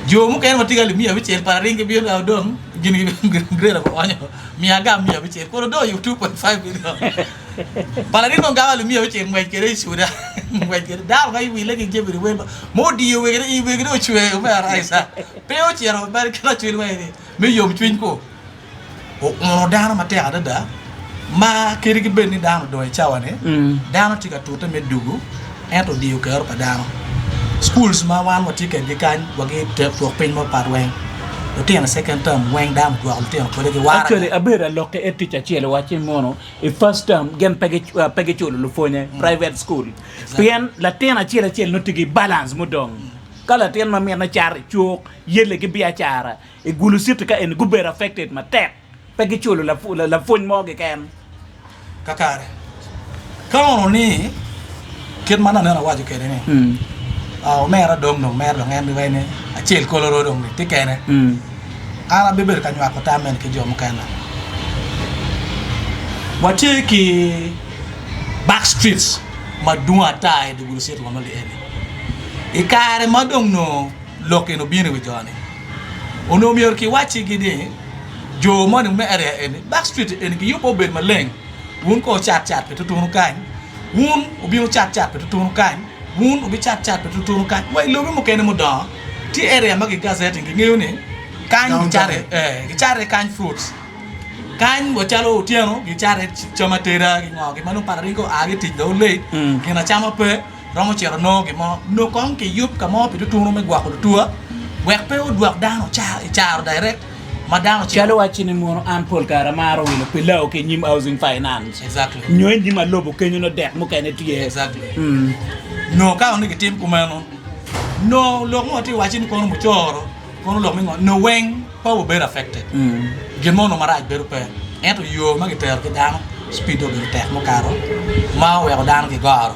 Jo mukene ma tye ki alip 600 par ring gibino ka odong gin grade oonyo miya agam 600 kun odong oyubo 2.5 million. Palaring dong gamo alip 600 ngwec kwede i cuda ngwec kwede dano ka iwile ki jami wel ma odiyo wegine i wegine ocwer omera Isa pe ocito mere kit acwil weng ni me yomcwiny ku. Ouno dano matek adada ma kadi ki bed ni dano odong i cawa-ni, dano tye ka tute me dugo ento diyo kero pa dano. Schools ma wan watye kwedgi kany wa ki twok piny mapat weng, lutino i second term weng dano odwoko lutino kwede ki waraga. Actually abedo alokke e tic acel owacci mono i first term gin pe giculo lupwonye private school pien latin acel acel nongo tye ki balance mudong ka latin ma mine cat i cuk yelle ki biacara I Gulu City ka eni gubedo affected matek. Pe giculo lapwony mo keken. Kakare, ka onongo ni kit ma aneno awaco kwede ni, omera dong dong mere dong en wai ni acel koloro dong ni tye kene, an abibedo ka nywako tam mene ki jo mukene. Watye ki back streets madwong ata i dye gudo city wa ma eni. I kare ma dong nongo lok eni obino i wi jo-ni, onongo myero kiwaccigi ni jo moni me area eni, back street eni giyubbe obed maleng, wun kong wucat cat pi tutunu kany, wun wubin wucat cat pi tutunu kany, wun wubicat cat pi tutunu kany. Wa i lobe mukene mudongo, tye area ma gigazetting gingeyo ni kany gicato iye gicato iye kany fruits, kany wa calo otyeno gicato iye cam ateda ki ngo ki ma nongo pala ringo oa ki i tic dong late gin acama pe. romo cito nongo gin mo, nongo kong kiyub ka mo pi tutunu me gwoko lutuwa wek pe odwok dano i caro direct ma dano cito. Calo wacci ni mono an pol kare amaro wilo pilau ki inyim Housing Finance Exactly. nyo inyim alobo kenyo nongo dek mukene tye. Exactly. Nongo ka onongo gitim kumeno, nongo lok mo tye wacci ni kono mucoro Kono lok me ngo? Nongo weng pe wabedo affected. Gin mo onongo marac bedo pe. Ento yo ma gitero ki dano, speed obedo tek mukato ma oweko dano gigoro.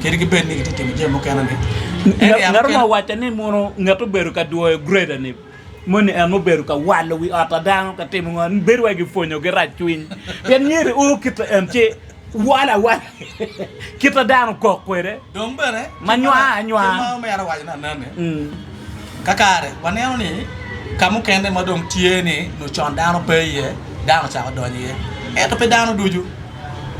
Kadi gibed ni gitye timo jami mukene ni. Area Ngat mo mukene. owacca ni mono ngat obedo ka dwoyo grader ni moni en obedo ka walo wi ot pa dano ka timo ngo bedo wai gipwonyo ki rac cwiny pien myero i o kite en ci walo awala kit ma dano kok kwede Dong bene, ma nywar anywar. Kit ma omera owaco ni anene, kakare waneno ni ka mukene ma dong tye ni nongo con dano pe iye, dano ocako donyo iye. Ento pe dano ducu,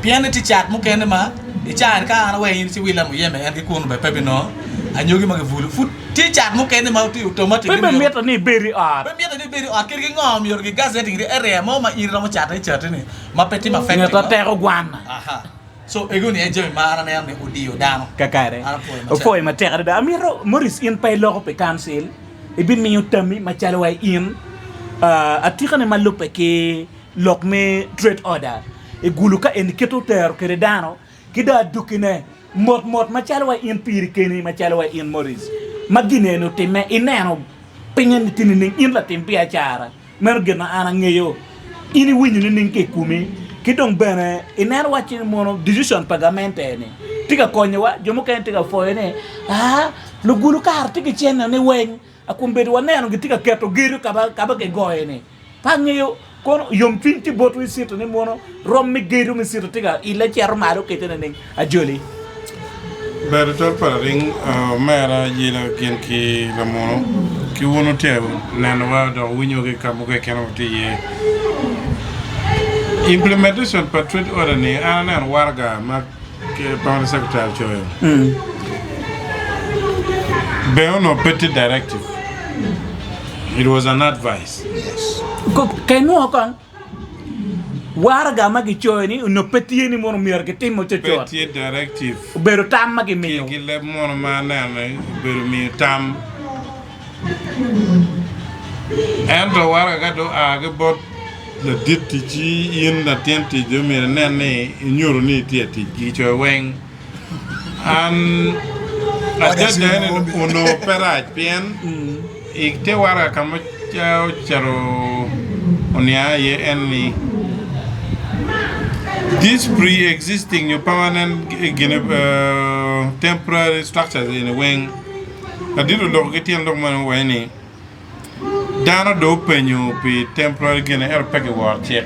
pien ni tye cat mukene ma i caa-ni ka an aweko in ci willa muyeme en ki kunu bene pe binongo anyogi ma kibulo. Pud tye cat mukene ma tye automatic Pe ni myero bimitte ni ibed i ot. pe mitte ni ibed i ot kadi ki ngo myero ki gazetting di area mo ma in iromo cate i cati-ni ma pe timo affecting Ngat ateko gwana. Aha. So ego ni aye jami ma an aneno ni odiyo dano. Kakare. An apwoyo matek. Opwoyo matek adada. Amito Maurice in pe iloko pi council, ibimiyo tammi macalo wa in atikane ma lubbe ki lok me trade order i Gulu ka eni kit otero kwede dano ki dong adukkine mot mot macalo wa in piri keni macalo wa in Maurice ma gin eni otimme ineno pinye ni tye nining in latim biacara. Meno gin ma an angeyo. In iwinyo nining ki i komi? Ki dong bene ineno wacci ni mono decision pa gamente-ni tye ka konyowa? Jo mukene tye ka pwoyo ni, Aa, lugulu kare tye ki cene ni weng, kombeddi waneno gitye ka keto gedo ka ma kigoyo-ni. Pe angeyo kono yomcwiny tye botwu i citi ni mono rom me gedo me citi tye ka ille cito malo kite nining? Ajoli. Ber tutwal pa laring omera Yela gin ki lamunu ki wun wutye nenowa dok wuwinyowa ki ka mogo keken ma watye iye. Implementation pa trade order ni an aneno waraga ma permanent secretary ocoyo bene onongo pe tye directive it was an advice. Ka inwongo kong Waraga ma gicoyo ni onongo pe tye ni mono myero gitim Pe cutcut. tye directive. Obedo tam ma gimiyo. Ki leb mono ma aneno ni obedo miyo tam. Ento waraga ka dong oa ki bot ladit ticci, in latin tic dong myero inen ni inyuto ni itye atic. Gicoyo weng. An adada eni onongo pe rac pien i te waraga ka ma ocito oniang iye en ni this pre-existing nyo permanent gine temporary structures eni weng ladit oloko ki tyen lok meno waci ni Dano dong openyo pi temporary gine ento pe giworo cik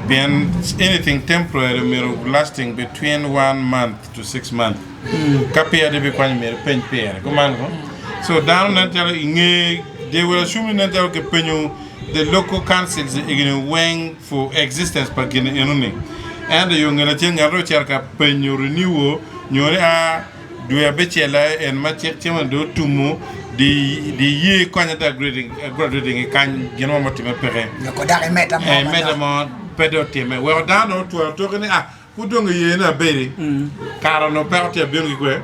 pien anything temporary myero lasting between one month to six month ka peya dong ibikwanyo myero ipeny pire kuman ko so dano nen calo inge they will assume ni nen calo kipenyo the local councils egini weng for existence pa gin enoni ento yo nge lacen ngat ocito ka penyo renewal nyo ni a Dwe abicel aye en ma cik cimo dong otumo di di ye konya da graduating ki kany gin mo mutime peke. Loko dok imedda mo Eh, imedda mo pe dong otime. Weko dano dong otwero toke ni ah pud dong iye ni abedi. Kare onongo peko tye abino ki kwe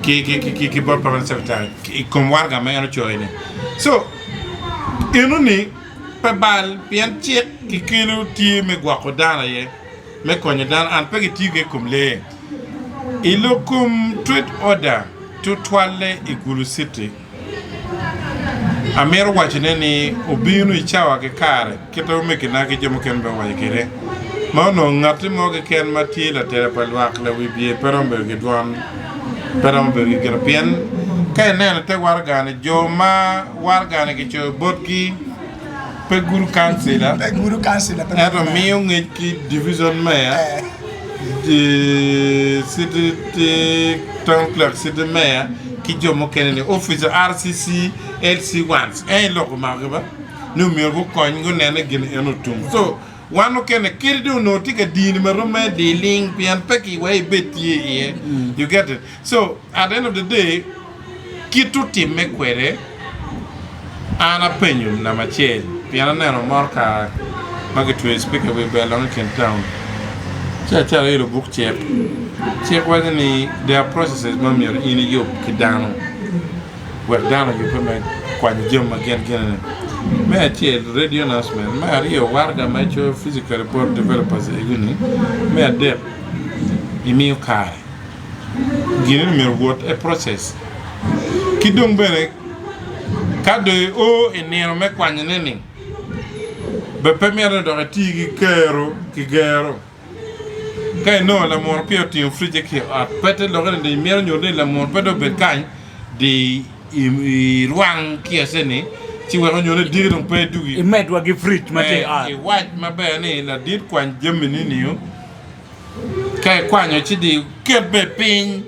ki ki ki ki ki bot permanent secretary i kom waraga ma en ocoyo ni. So eno ni pe bal pien cik kikelo tye me gwoko dano aye me konyo dano and pe gitiyo ki i kom lee. I lok kom trade order tutwalle i Gulu City. Amito wacone ni obino i cawa ki kare, kit ma omegina ki jo mukene bene owaco kwede, ma onongo ngatti mo keken ma tye latela pa lwak lawibye pe romo bedo ki dwon, pe romo bedo ki gino. Pien ka ineno i te waraga-ni, jo ma waraga-ni kicoyo botgi pe gudo kancila, ento miyo ngec ki division mayor, city town clerk, city mayor ki jo mukene ni officer RCC, LC ones en aye lok omakogi ba ni omyero gukony gunen ni gin eno otum. So wan mukene kadi dong onongo tye ka dini ma romme liling pien pe ki wek ibed tye iye you get it. So at the end of the day Kit otimme kwede, an apenyo namba acel pien aneno motoka ma kitweyo cipika i wi bel dong i kin taun ci acako ilo buk cik. Cik waco ni there are processes ma myero in iyub ki dano wek dano oyubbe me kwanyo jami ma gin ginene. Me acel radio announcement, me aryo waraga ma icoyo physically bot developers egoni, me adek imiyo kare. Gin eni myero owot e process ki dong bene ka dong i o i nino me kwanyone ni bene pe mito ni dok iti ki kero ki gero ka inongo lamunu peya otingo fridge ki i ot pe te lokke ni dong imito nyuto ni lamunu pe dong obed kany di irwang kioce ni ci weko nyo ni diki dong pe edugi Imedwa ki fridge ma tye i ot. Iwac maber ni ladit kwany jami ni nio. Ka ikwanyo ci di ket bene piny,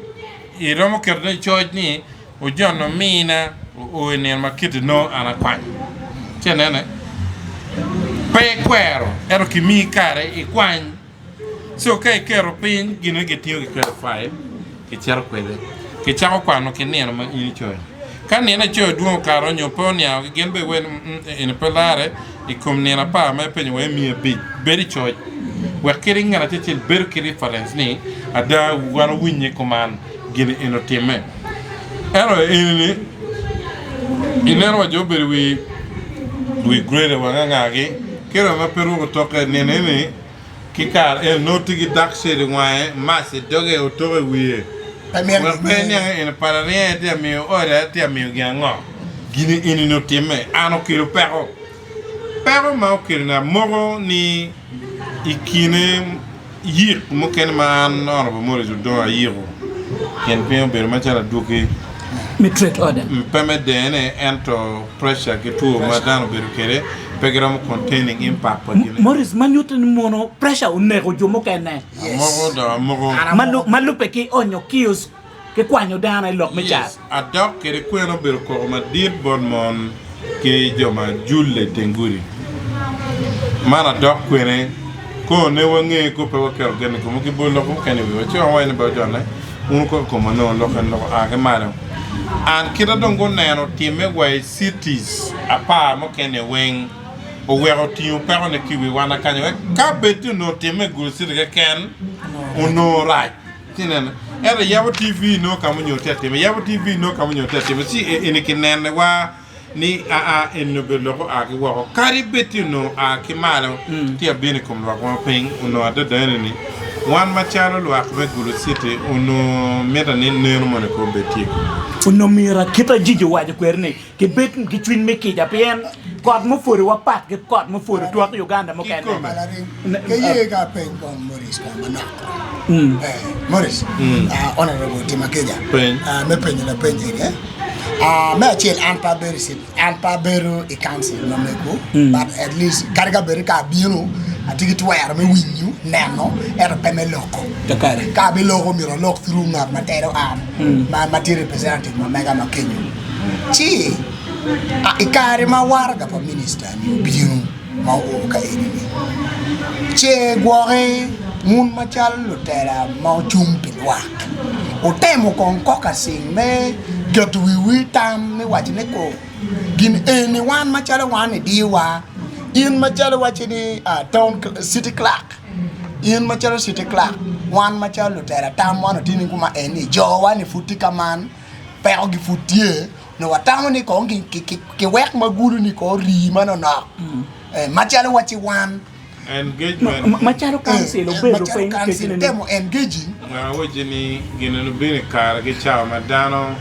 iromo ketone i coc ni ojono mina oo i nino ma kiti nongo an akwanyo. Ci inene, pe ikwero ento kimiyi kare ikwany. Co ka iketo piny gin gitingo giketo i fail kicito kwede kicako kwano ki nino ma in icoyo. Ka nino icoyo dwong okato nyo pe oniango gin bene giwaco ni eni pe larre i kom nino apar ma ipenyo wa imiyi abic bedo i coc wek kadi ngat acel acel bedo ki reference ni ada wan owinye kuman gin eni otimme. Ento eni ni ineno wa jo obedo i wi grader wa ngangagi kadi wa ma pe ruko toke nino eni Ki kare eni nongo tye ki dark shade i wange, mac i doge, otoko i wiye. Wek pe iniang ni eni pala ryeny tye ka miyo order, tye ka miyo gin ango. Gin eni otimme, an okelo peko. Peko ma okelo ni amoko ni i kine yik mukene ma an Honourable Maurice Odongo ayiko, pien piny obedo macalo adwogi. Me trade order. Pe me dene ento pressure ki two ma dano obedo kwede pe giromo containing impact pa gin. Maurice ma nyuto ni mono pressure oneko jo mukene. Amoko dok amoko. Ma lubbe ki onyo kiosk ki kwanyo dano i lok me cat. Yes, adok kede kwena obedo koko madit bot mon ki jo ma julle i teng gudi. Man adok kwene kono ne wange ko pe waketo gen i komwa ki bol lok mukene i wiwa ci wawaco ni bot jone Wun wukok i kom anongo lok en lok oa ki malo. An kita dong guneno timme wa i cities apar mukene weng oweko otingo peko ne ki wi wan akanyo wek ka bed ni onongo timme i Gulu city keken onongo rac ci ineno ento iyabo TV inongo ka ma onyo tye atime iyabo TV inongo ka ma onyo tye atime ci eni kinene wa Ni aa eni obedo lok oa ki woko, kadi bed ni onongo oa ki malo tye abino i kom lwakwa ma piny, onongo adada ene ni wan macalo lwak me Gulu City onongo mitte ni neno moni kong obed tye i komwa. Onongo myero akit Ajiji owaco kwede ni kibed ki cwiny me kica pien kot mupwodowa pat ki kot mupwodo twak Uganda mukene. Kikome. Ke ye ka apeny kong Maurice kong manok kong. Eh, Maurice, ah, Honorable tima kica. Peny. Ah, me penyo lapeny eni. Me acel an pe abedo i city, an pe abedo i council ma mego but at least kadi ka bed ni ka abino atye ki twero me winyo, neno ento pe me loko. Ka abiloko myero alok through ngat ma telo an ma tye representative ma mega ma kenyo. Ci i kare ma waraga pa minista ni obino ma oo ka eni-ni, ce gwoki wun macalo lutela ma wucung pi lwak, wutemo kong kokacing me keto wiwu i tam me waco ni ko gin eni wan macalo wan idiyowa, in macalo iwaco ni town city clerk, in macalo city clerk, wan macalo lutela tamwa ni tye ni kuma eni jowa-ni pud tye ka man, pekogi pud tye. Nongo watamo ni kong kiwek ma gudo-ni kong orii manonok macalo waci wan. Engagement. Macalo council obedo Macalo piny council kecine ni. temo engaging. Wek awacci ni gin eni obino i kare ki cawa ma dano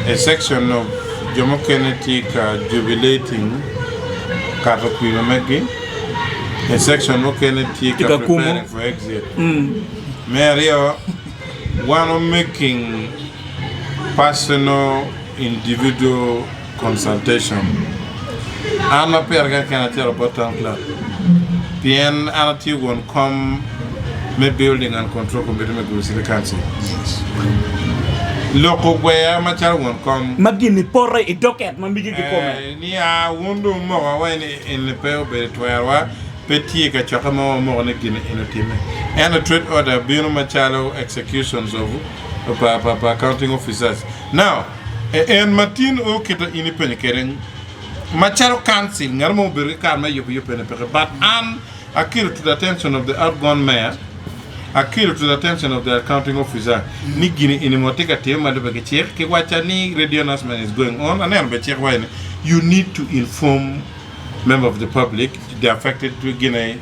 a section of. jo mukene tye ka jubilating kato kwir ma meggi, i section mukene tye ka preparing for exit. Me aryo, wan wa making personal individual consultation. An ma pira keken acito bot town clerk pien an atye won kom me building and control committee me Gulu City Council. Lok ogweya macalo won kom. Ma gin poto i docket ma migi kikome. Eh, ni a wun dong wumoko awaci ni eni pe obedo twerwa, pe tye kacokke mo ma wamoko ni gin eni otimme. Ento trade order bino macalo executions of pa, pa, pa accounting officers. Now, En ma tin o kita in ipenyo kwede macalo council ngat mo obedo ki kare me yubo yub eni peke but an akelo to the attention of the outgone mayor akelo to the attention of the accounting officer ni gini eni mo tye ka time ma lube ki cik ki wacca ni radio announcement is going on aneno bene cik waco ni you need to inform member of the public the affected gine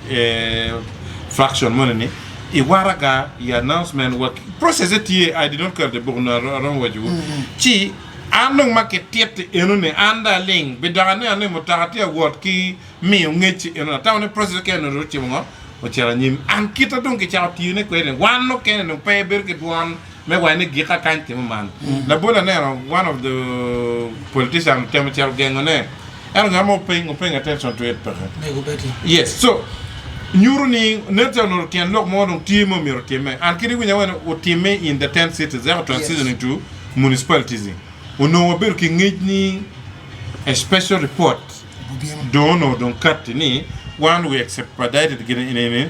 fraction moni ni i waraga i announcement wa process tye I did not carry the book no aromo waco wu ci an dong ma ki titi eno ni an dong aling bi dok aneno ni mutoka tye awot ki miyo ngec eno atamo ni process kene dong ocimo ngo ocito anyim an kita dong ki cako tiyo ne kwede ni wan mukene dong pe bedo ki dwon me waco ni gika kany timo man labol aneno one of the politician otemo cito gengo ne Ento ngat mo pe paying attention to it peke. Mego Betty. Yes, so nyuto ni nen calo onongo tyen lok mo dong tye ma myero otimme. An kit iwinyo awene otimme in the tent cities eko transitioning to municipalities ni onongo wabedo ki ngec ni a special report dong onongo dong katti ni one we expedited gin eni ni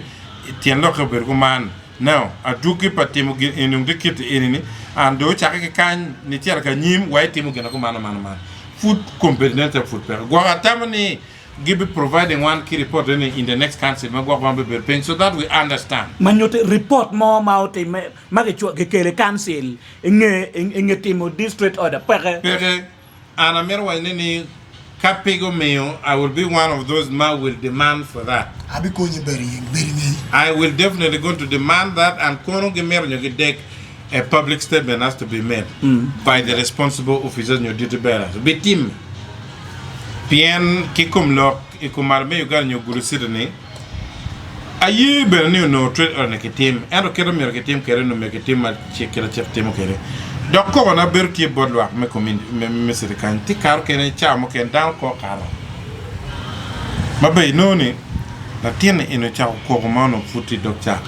tyen lokke obedo kuman. Now, adwogi pa timo gin eni dong tye kit eni ni and dong ocakke ki kany nicito ka anyim wa itimo gin kuman man man. Pud kombeddi nen calo pud peke. Gwok atamo ni gibi providing wan ki report eni in the next council ma gwok wan bibedo piny so that we understand. Ma nyutti report mo ma otimme ma kikelo i council inge timo district order peke. Peke. An amito waco ne ni ka pig omiyo I will be one of those ma will demand for that. Abikonyi bedo i ngeyi. I will definitely going to demand that and kono gimito nyo gidek a public statement has to be made by the responsible officers nyo duty bearers bitimme pien ki kom lok i kom malo me Uganda nyo Gulu city ni Aye bene ni onongo trade order ni kitim, ento kite myero kitim kwede onongo myero kitim ma cik kite cik timo kwede. Dok kokona bedo tye bot lwak me community me city kany, tye kare okene cawa mukene dano kok kato. Ma ber inongo ni latin ni eni ocako koko ma onongo pud tye i dog cak,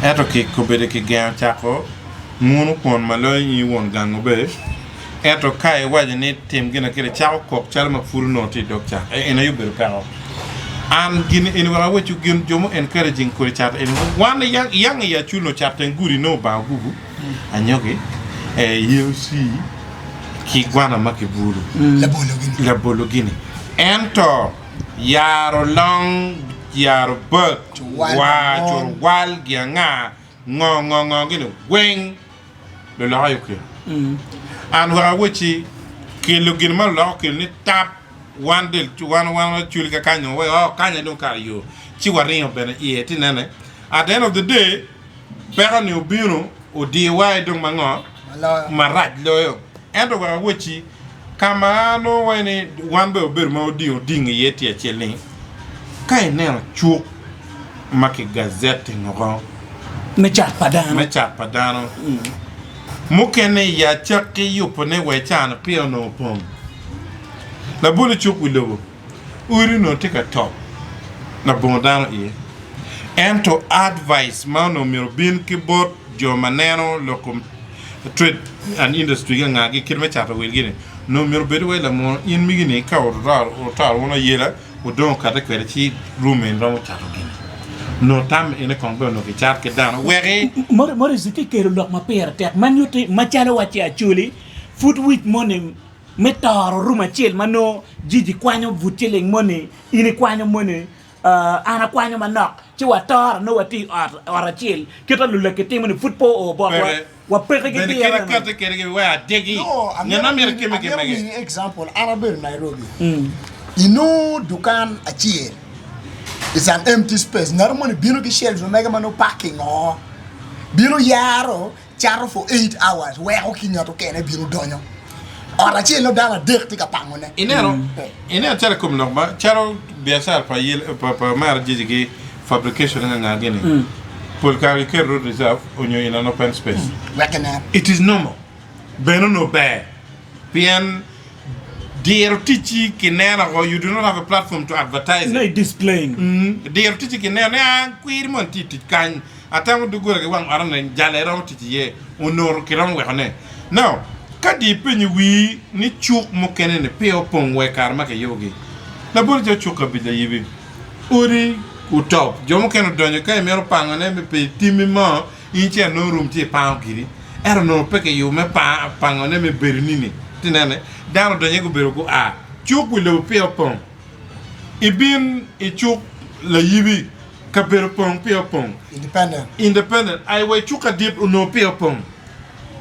ento ki kobedo kigengo cako ngunu kwon ma loyo in won gango be, Ento ka iwaco ni tim gin akit, icako kok calo ma pud onongo tye i dog cak. En aye obedo peko. An gin eni wek awecwu gin jo mu encouraging kodi cat eni. Wan yang i Acholi onongo cat teng gudi nongo obango gubu, anyogi, yen ocii ki gwana ma kibulu, labolo gini. Ento yaro long, yaro bag, war, curwal gi anga, ngo ngo ngo gini weng. Lulok aye okelo. An wek awecci, kelo gin ma lulok okelo ni tap wan del wan wan waculi ka kany dong wek oo kany aye dong kare yo ci waringo bene iye ti nene at the end of the day peko ni obino odiwa aye dong ma ngo marac loyo ento wek awecci ka ma nongo waco ni wan bene wabedo ma odingo odingo iye tye acel ni ka ineno cuk ma ki gazetting oko Me cat pa dano. me cat pa dano mukene i acakki yubone wa i caa-ni peya onongo opong. Labol i cuk wi lobo, odi onongo tye ka top labongo dano iye. Ento advice ma onongo myero obin ki bot jo ma neno lok kom trade and industry ki angagi kit me cato wilgi-ni onongo myero obed wai lamunu in migi-ni ka oto wun ayela Odong okate kwede ci room eni romo cato gini. Nongo tam ene kong bene onongo kicato ki dano weki. Maurice ki kelo lok ma pire tek ma nyutti macalo wacci Acholi pud wic moni me toro room acel ma nongo Gigi kwanyo but ciling moni in ikwanyo moni an akwanyo manok ci watoro nongo watye i ot acel kita lulek timo ni pud pe oo botwa. Wa peke ki Bene tira kadi ni. kati kede gi wek adegi. No, Ngat ma amito myero mini, kemme ki amito mege. mini example, an abedo Nairobi. Inongo dukan acel is an empty space, ngat moni bino ki shelves ma mege ma nongo parking oo, bino yaro cato for 8 hours weko ki ngat okene bino donyo. Ot acel nongo dano adek tye ka pangone. Ineno, ineno calo i kom lok ma calo biacara pa yel pa pa mara jiji ki fabrication nga nga gini. Pol kare giketo road reserve onyo in an open space. Wek ginen. It is normal. Bene onongo ber pien diro ticci kineno oko, you do not have a platform to advertise Nongo it. i displaying. Diro ticci kineno ni a kwiri moni tye i tic kany. Atemo doggola ki wang ot ni jalla iromo tic iye onongo kiromo weko ne. Now, ka di ipenyo wii ni cuk mukene ni peya opong wa i kare ma kiyubo gi. Labol calo cuk kabic layibi, odi otop, jo mukene odonyo ka imito pango ne pi timmi mo, in ci anongo room ci ipango giri. Ento onongo pe kiyubo me pango ne me bedo nini. Iti nene, dano odonyo iye gubedo gua. Cuk wi lobo peya opong. Ibin i cuk layibi, kabedo pong peya opong. Independent. Independent. Ai wa i cuk kadit onongo peya opong.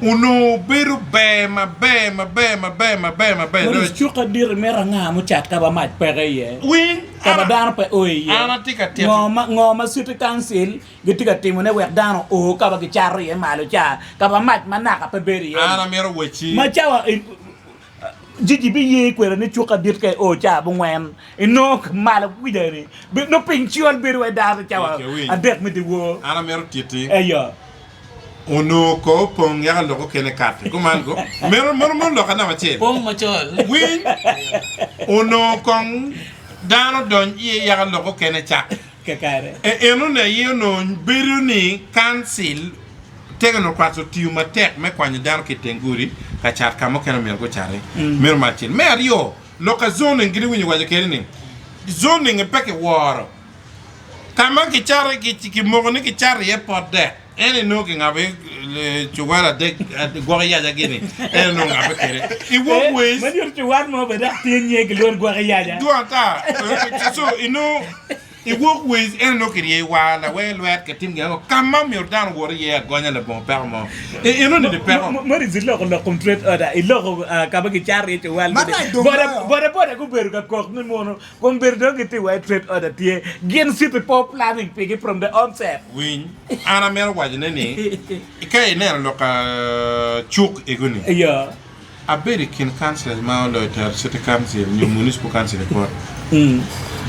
Onongo bedo ber maber maber maber maber maber. Maurice, cuk kadit imito anga mucat ka ba mac peke iye? Winy, Ka ba dano pe o iye? An atye ka tito. Ngo ma, ngo ma City Council gitye ka timone wek dano o ka ba gicato iye malo ca, ka ba mac ma naka pe bedo iye-ni? An amito wecci. Ma cawa Jiji biye kwede ni cuk adit ka io ca abongwen, inongo malo kwica ni nongo piny col bedo wai dano cawa adek me dyewor. An amito titi. Eyo. Onongo ko opong yaka lok okene kati. Kuman ko. Meno meno meno lok anam acel. Pong macol. Winy. Onongo kong dano dony iye yaka lok okene cak. Kakare. E enoni aye onongo bedo ni kancil Technocrats otiyo matek me kwanyo dano ki i teng gudi ka cat ka mukene myero gucati. Meno me acel. Me aryo, lok ka zoning gin iwinyo waco kede ni zoning pe kiworo. Ka ma kicato kimoko ni kicato iye pot dek en inongo kingabo iye cuwal adek gwoko yaca gini en inongo ngabe kwede. I walkways. Ma nyuto cuwal mo bene dok tye nyinge kilwongo ni gwoko yaca. Dwong ata. So inongo I walkways eno nongo kiryeyo war lawer lwet kitim gin ango ka ma myero dano owot iye agonya labongo peko mo. E eno nini peko. Maurice iloko lok kom trade order iloko ka ma kicato iye cuwal Ma rac dong loyo. Boda boda gubedo ka kok ni mono kombedo dong gitye wa i trade order tye gin city po planning pigi from the onset. Winy, an amito wacone ni ka ineno lok cuk ego-ni, Iyo. Abedo i kin councillors ma oloyo tero city council nyo municipal council i court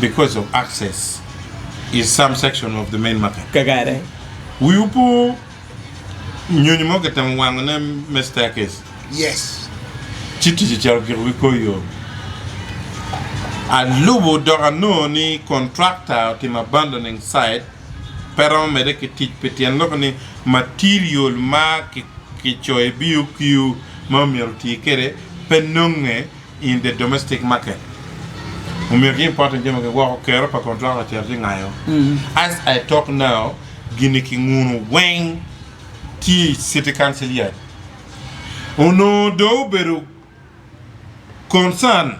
because of access i some section of the main market. Kakare. Wiwu po nyonyo mo kitemo wango ne me staircase Yes. ci tic ocito giko ki kor yo. Alubo dok anongo ni contractor otimo abandoning site pe romo medde ki tic pi tyen lok ni material ma kicoyo i BOQ ma omyero oti kwede pe nonge in the domestic market. Omyero ki importing jami ki woko kero pa contractor ocito ci ngayo. As I talk now gini ki ngunu weng tye i city council yard. Onongo dong obedo Concern,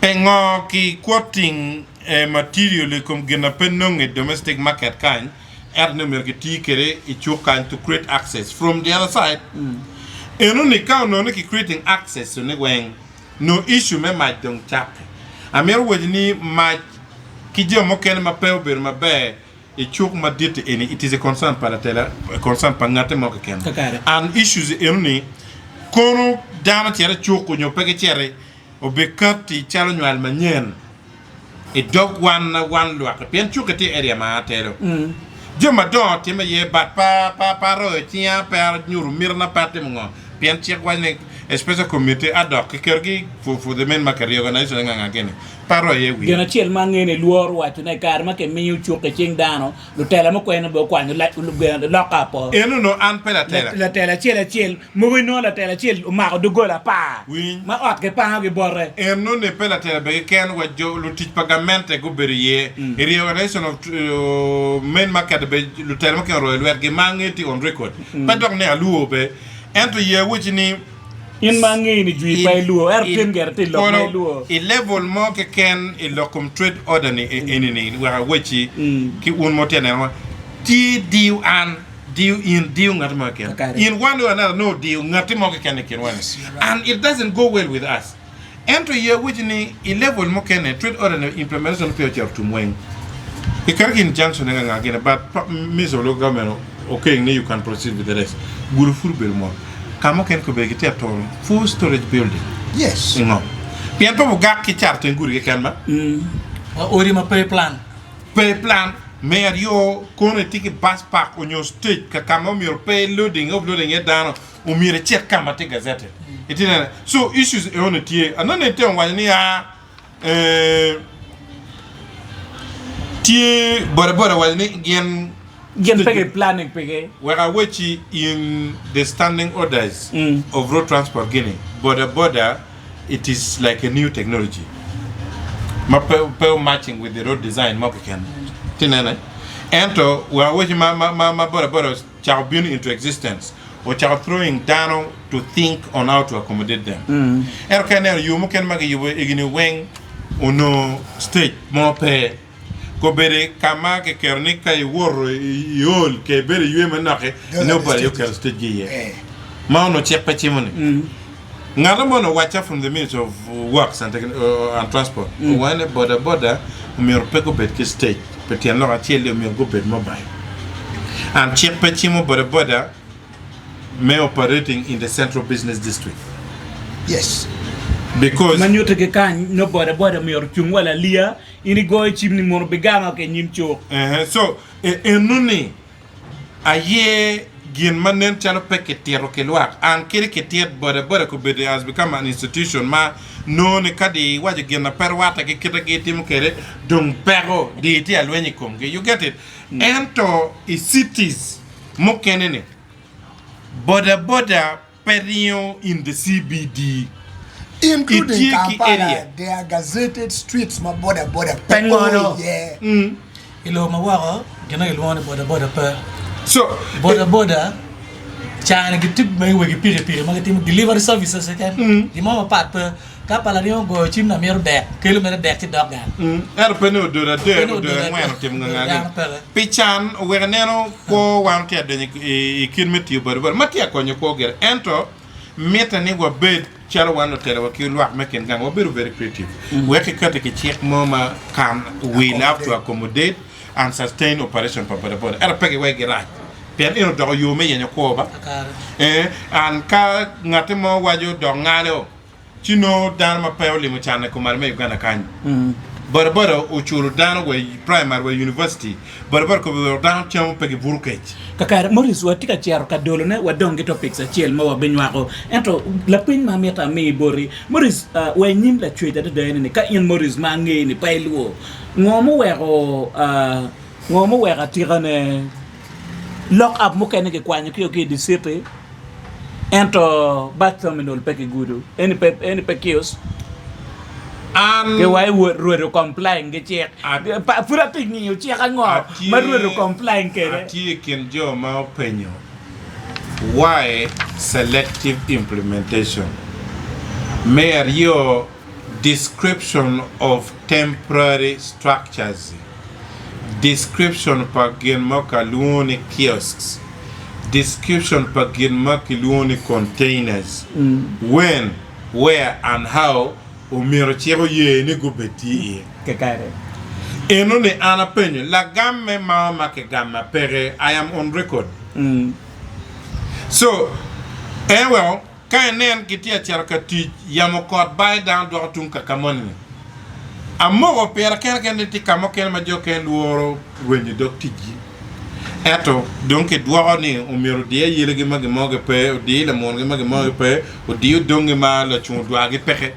Pingo ki quoting material i kom gin na pe nonge i domestic market kany ento ni myero ki tii kede i cuk kany to create access from the other side eno ni ka onongo ni ki creating access ni weng nongo issue me mac dong cakke. Amito waci ni mac ki jo mukene ma pe obedo maber I cuk madit-ti eni, it is a concern pa latela, concern pa ngate mo keken. Kakare. And issues eno ni, kono dano cito i cuk onyo pe giciti, obikatti calo nywal manyen i dog wan wan lwak-ki, pien cuk-ki tye i area ma atelo. Jami madongo timme iye, but pa, pa, pe aroyo cinga, pe anyuto mitina, pe atimo ngo, pien cik waco ni a special committee ad hoc kiketogi for, for the main market reorganization nga nga gini. Pe aroyo iye wiya. Gin acel ma angeyo ni lworo waco ne i kare ma kimiyo cuk i cing dano, lutela mukene bene okwanyo loka apo. En onongo an pe latela. Latela acel acel, mogo inongo latela acel omako doggola apar Winy. ma ot kipango ki bote. Enoni pe latela bene keken wa jo lutic pa gamente gubedo iye. I reorganization of main market bene lutela mukene oroyo lwetgi ma angeyo tye on record. Pe dok ni alwor be. Ento ye awacci ni. In ma angeyi ni jwi pe ilwor, ento tin gire tye i lok ma ilwor. I level mo keken i lok kom trade order ni eni ni wek awecci ki un ma wutye ka nenowa, tye diyo an, diyo in, diyo ngati mo keken. In one way or another nongo odiyo ngati mo keken i kinwa ni and it doesn't go well with us. Ento ye awecci ni i level mukene trade order ni implementation peya ocito tum weng. Kiketo ki injunction nga nga gine but Minister of Local Government okeng ni you can proceed with the rest. Gudo pud obedo mot. Ka mukene kobedo gitye ka turo full storage building Yes. i ngom. Pien pe bugak ki cato teng gudi keken ma. Wa odi ma pe i plan. Pe i plan. Me aryo, kono itye ki bus park onyo stage ka ka ma omyero pe i loading, offloading iye dano, omyero icit ka ma tye gazetted. Itye neno? So issues enoni tye. Anonne itemo waco ni aa eh, tye boda boda waco ni gin Gin pe ki planning pigi. Wek awecci in the standing orders of road transport gini, boda boda it is like a new technology ma pe pe o matching with the road design mo keken. Ti nene? Ento wek awecci ma ma ma ma boda boda ocako bino into existence, ocako throwing dano to think on how to accommodate them. Ento ka ineno yo mukene ma giyubo egini weng onongo stage mo pe. Kobedo ka ma kiketo ni ka iwoto iol ke ibedo iywe manok-ki, inongo boda aye oketo stage-gi iye. Ma onongo cik pe cimo ni. Ngat mo onongo owacca from the Ministry of Works and Transport, owaco ni boda boda omyero pe gubed ki stage pi tyen lok acel ni omyero gubed mobile. And cik pe cimo boda boda me operating in the central business district. Yes. Because. Ma nyutte ki kany, nongo boda boda myero ocung wa laliya In igoyo cim ni mono bigama ki i nyim cuk. Ehe, so enoni aye gin ma nen calo pe kitito ki lwak. An kadi kitit boda boda kobedo has become an institution ma nongo ni ka di iwaco gin na pe rwatte ki kite gi timo kwede dong peko di itye alweny i komgi. You get it? Ento i cities mukene ni boda boda pe ringo in the CBD. Including Itye ki Kampala, area. there are gazetted streets ma boda boda Pe pe o ngolo. iye. I lobo ma woko, gin ma gilwongo ni boda boda pe. So, Boda boda cani gitye ma wegi pikipiki ma gitimo delivery services keken. Gin mo mapat pe. Ka pa laringo ogoyo cim ni amito dek, kelo mere dek ci dok gang. Ento pe ni ododo Pe adek, ni ododo ododo angwen adek, otimo ododo ngangagi. dano peke. Pi can oweko ineno kwo wan tye ka donyo i kit me tiyo boda boda ma tye ka konyo kwo gire. Ento mitte ni wabed calo wan lutela wa ki lwak me kin gang wabedo very creative wek kikati ki cik mo ma can will have to accommodate and sustain operation pa boda boda. Ento pe giwek girac pien eno odoko yo me yenyo kwo ba. Kakare. Eh, and ka ngati mo waco dok ngalo ci nongo dano ma pe olimo can i kumalo me Uganda kany. Boda boda oculo dano wa i primary wa i university. Boda boda kobe weko dano camo pe gibuto kec. Kakare, Maurice, watye ka cito ka dolone, wadong ki topics acel ma wabinywako. Ento lapeny ma amito ami boti, Maurice, wa i nyim Lacwec adada eni ni, ka in Maurice ma angeyi ni pe ilwor, ngo muweko, ngo muweko atikane Lock up mukene kikwanyo ki i dye citi ento bus terminal pe kigudo eni pe eni pe kiosk An ki wa rwed complying ki cik pud atye ngiyo cik ango ma rwed complying kwede. Atye i kin jo ma openyo why selective implementation me aryo description of temporary structures. Description pa gin ma kalwongo ni kiosks. Description pa gin ma kilwongo ni containers. When, where and how omyero cik oye ni gubed tye iye. Kekare. Eno ni an apenyo lagamme ma ma kigamma peke. I am on record. So, en weko Ka inen gitye ka cito ka tic, yamo kot bayo dano dwoko tung ka ka moni-ni. Amoko pira kene kene ni tye ka mukene ma jo okene lworo rwenyo dog ticgi. Ento dong kidwoko ni omyero odiye ayelagi ma gin mo gipe, odiye lamongi ma gin mo gipe, odiye odongi ma lacung odwargi peke.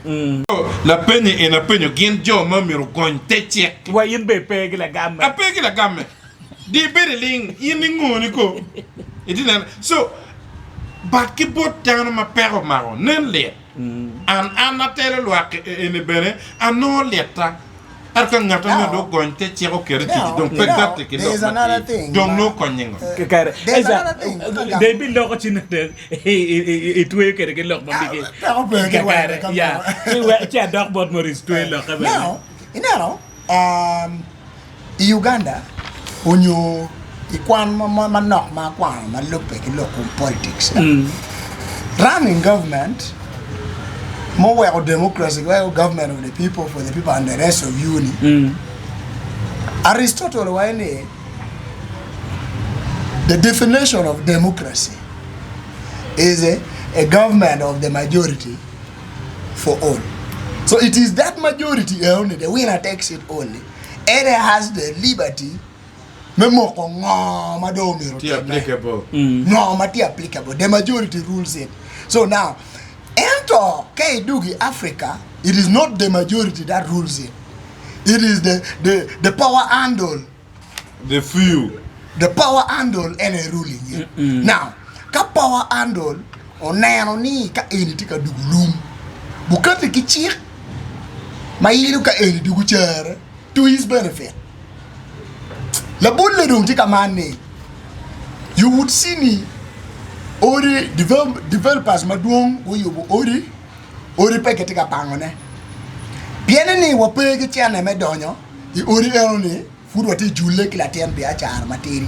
Lapenye en apenyo gin jo ma myero ogony te cik. Wa in bene ipe ki lagamme. Ape ki lagamme. Di ibed iling, in ingoni ko. Itye neno? So, But ki bot dano ma peko omako nen lit. An an atelo lwak eni bene anongo litta. Ento ka ngat ma myero dong ogony te cik oket i tic dong pe gatti ki lok matir, dong nongo konye ngo? Kekere. Esa, dong ibiloko ci nongo itweyo kwede ki lok ma migi. Kakare, ya. Ci adok bot Maurice twe lokke bene. Now, ineno, I Uganda onyo i kwan manok ma akwano ma lubbe ki lok kom politics, running government ma oweko democracy weko government of the people for the people and the rest of you ni, Aristotle owaco ni the definition of democracy is. A government of the majority for all. So it is that majority only, the winner takes it only, and has the liberty me moko ngo ma dong omyero Tye otimme. applicable. Ngo ma tye applicable. The majority rules it. So now, ento ka idwogo i Africa, it is not the majority that rules it. It is the, the, the power handle. The few. The power handle en aye ruling it. Now, ka power handle oneno ni ka eni tye ka dugo lum, bukati ki cik ma yilo ka eni dugo cere to his benefit. Labolle dong tye ka man ni, you would see ni odi developers madwong guyubo odi, odi pe kitye ka pangone. Pienne ni wape ki cene me donyo i odi eno ni pud watye julle ki latin biacara matidi.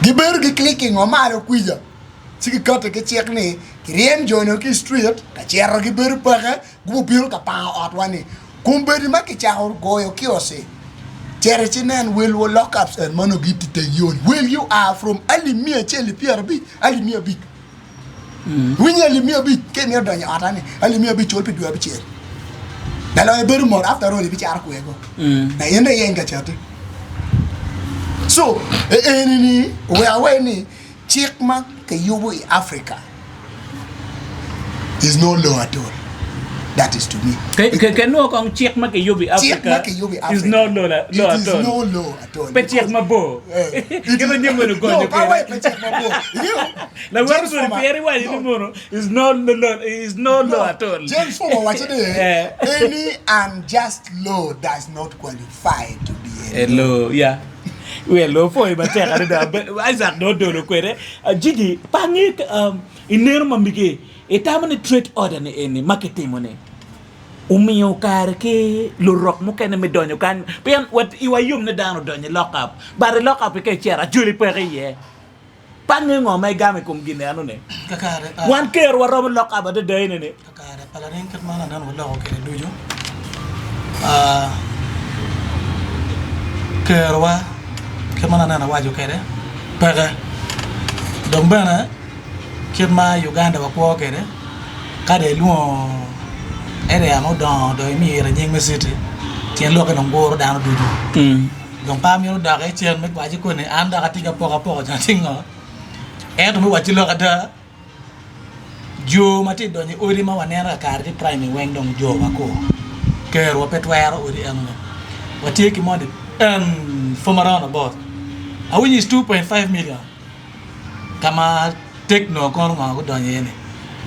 Gibedo ki clicking o malo kwica ci gikati ki cik ni kiryem jo-ni ki i street ka cito gibedo peke gubino ka pango otwa ni. Kombeddi ma kicako goyo kiosk-ci, cit icinen wel wa lockups en ma nongo gitye i teng yo-ni. Welgi oa from alip miya acel ki pyerabic, alip miya abic. Iwinyo alip miya abic ka imito donyo i otta ni, alip miya abic cul pi dwe abicel. Laloyo bedo mot after all ibicato kwer ko. Na in dong iyeny ka cati. So, eni-ni oweko awaci ni cik ma kiyubo i Africa is no law at all that is to me. Kenwo kong cik ma kiyubo i Cik ma Africa kiyubo i is Africa no law it law is at all. no law at all Pe cik because mabor. eh, it Kit ma is nyim wene no ogonyo pe awaco kwede. pe cik mabor. Ingeyo Lawot James Muni Forman pien iwaco ni no mono is no law is no law no at all. James Forman owaco ni Eh. any unjust law does not qualify to be a A law. law, yeah. Wi aloo pwoyo matek adada. Isaac dong odolo kwede. Gigi, pe angeyo i neno ma mege, itamo ni trade order ni eni ma kitimo ni omiyo kare ki lurok mukene me donyo kany? Pien iwa yom ni dano odonyo i lock up, but i lock up ka icito acholi peke iye. Pe angeyo ngo ma igamo i kom gin eno ni. Wan ker wa romo lock up adada ene ni. Kakare pa laring kit ma lanen waloko kwede ducu, kerowa kit ma lanen awaco kwede peke dong bene kit ma Uganda wakwo kwede ka dong ilwongo area ma odongo dong imiyo ite nying me citi tyen lokke dong guro dano ducu dong pe amito dok iye cen me waco koni an dok atye ki apokapoka nyo atye ngo ento me wacci lok ada. Jo ma tye donyo i odi ma waneno kakare tye prime weng dong jo wa kur ker wa pe twero odi eno ni watye ki moni en from around about awinyo is 2.5 million ka ma tekno kono ngo gudonyo iye ni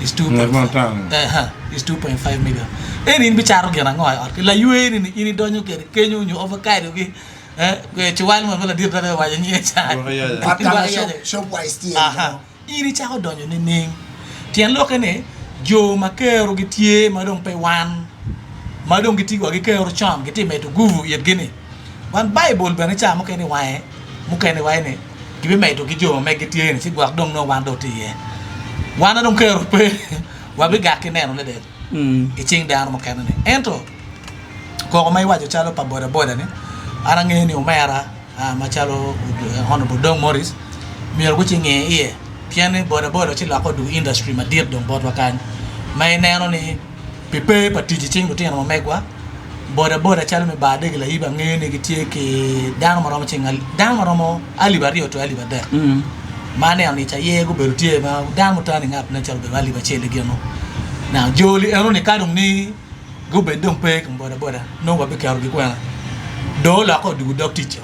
is 2.5 is 2.5 million eni in bicato gin ango i ot ki laywe ni in idonyo kwede kenyo nyo avocado ki ciwal mo ma ladit bene owaco nyinge ca. In icako donyo nining? Tyen lokke ni, jo ma kerogi tye ma dong pe wan, ma dong gitye wa ki kero con, gitye medo guvu itgi-ni. Wan Baibul bene ca mukene i wange mukene waco ni gibimedo ki jo ma meggi tye-ni, ci gwok dong nongo wan dong watye iye. Wan ma dong kero pe, wabigak ki nenone dong i cing dano mukene-ni. Ento koko ma iwaco calo pa bodaboda-ni, an angeyo ni omera macalo Honourable Dong Morris myero gucinge iye pien ni boda boda ci lokke odwogo industry madit dong botwa kany ma ineno ni pi pe pa tic icing lutino ma megwa boda boda calo me bar dege laib angeyo ni gitye ki dano maromo cing dano maromo alip aryo to alip adek ma aneno ni caye gubedo tye ma dano mutani ngat nen calo obedo alip acel gino now joli eno ni ka dong ni Gubed dong pe i kom bodaboda, nongo wabiketogi kwena. Dong olokke odwogo dog ticca.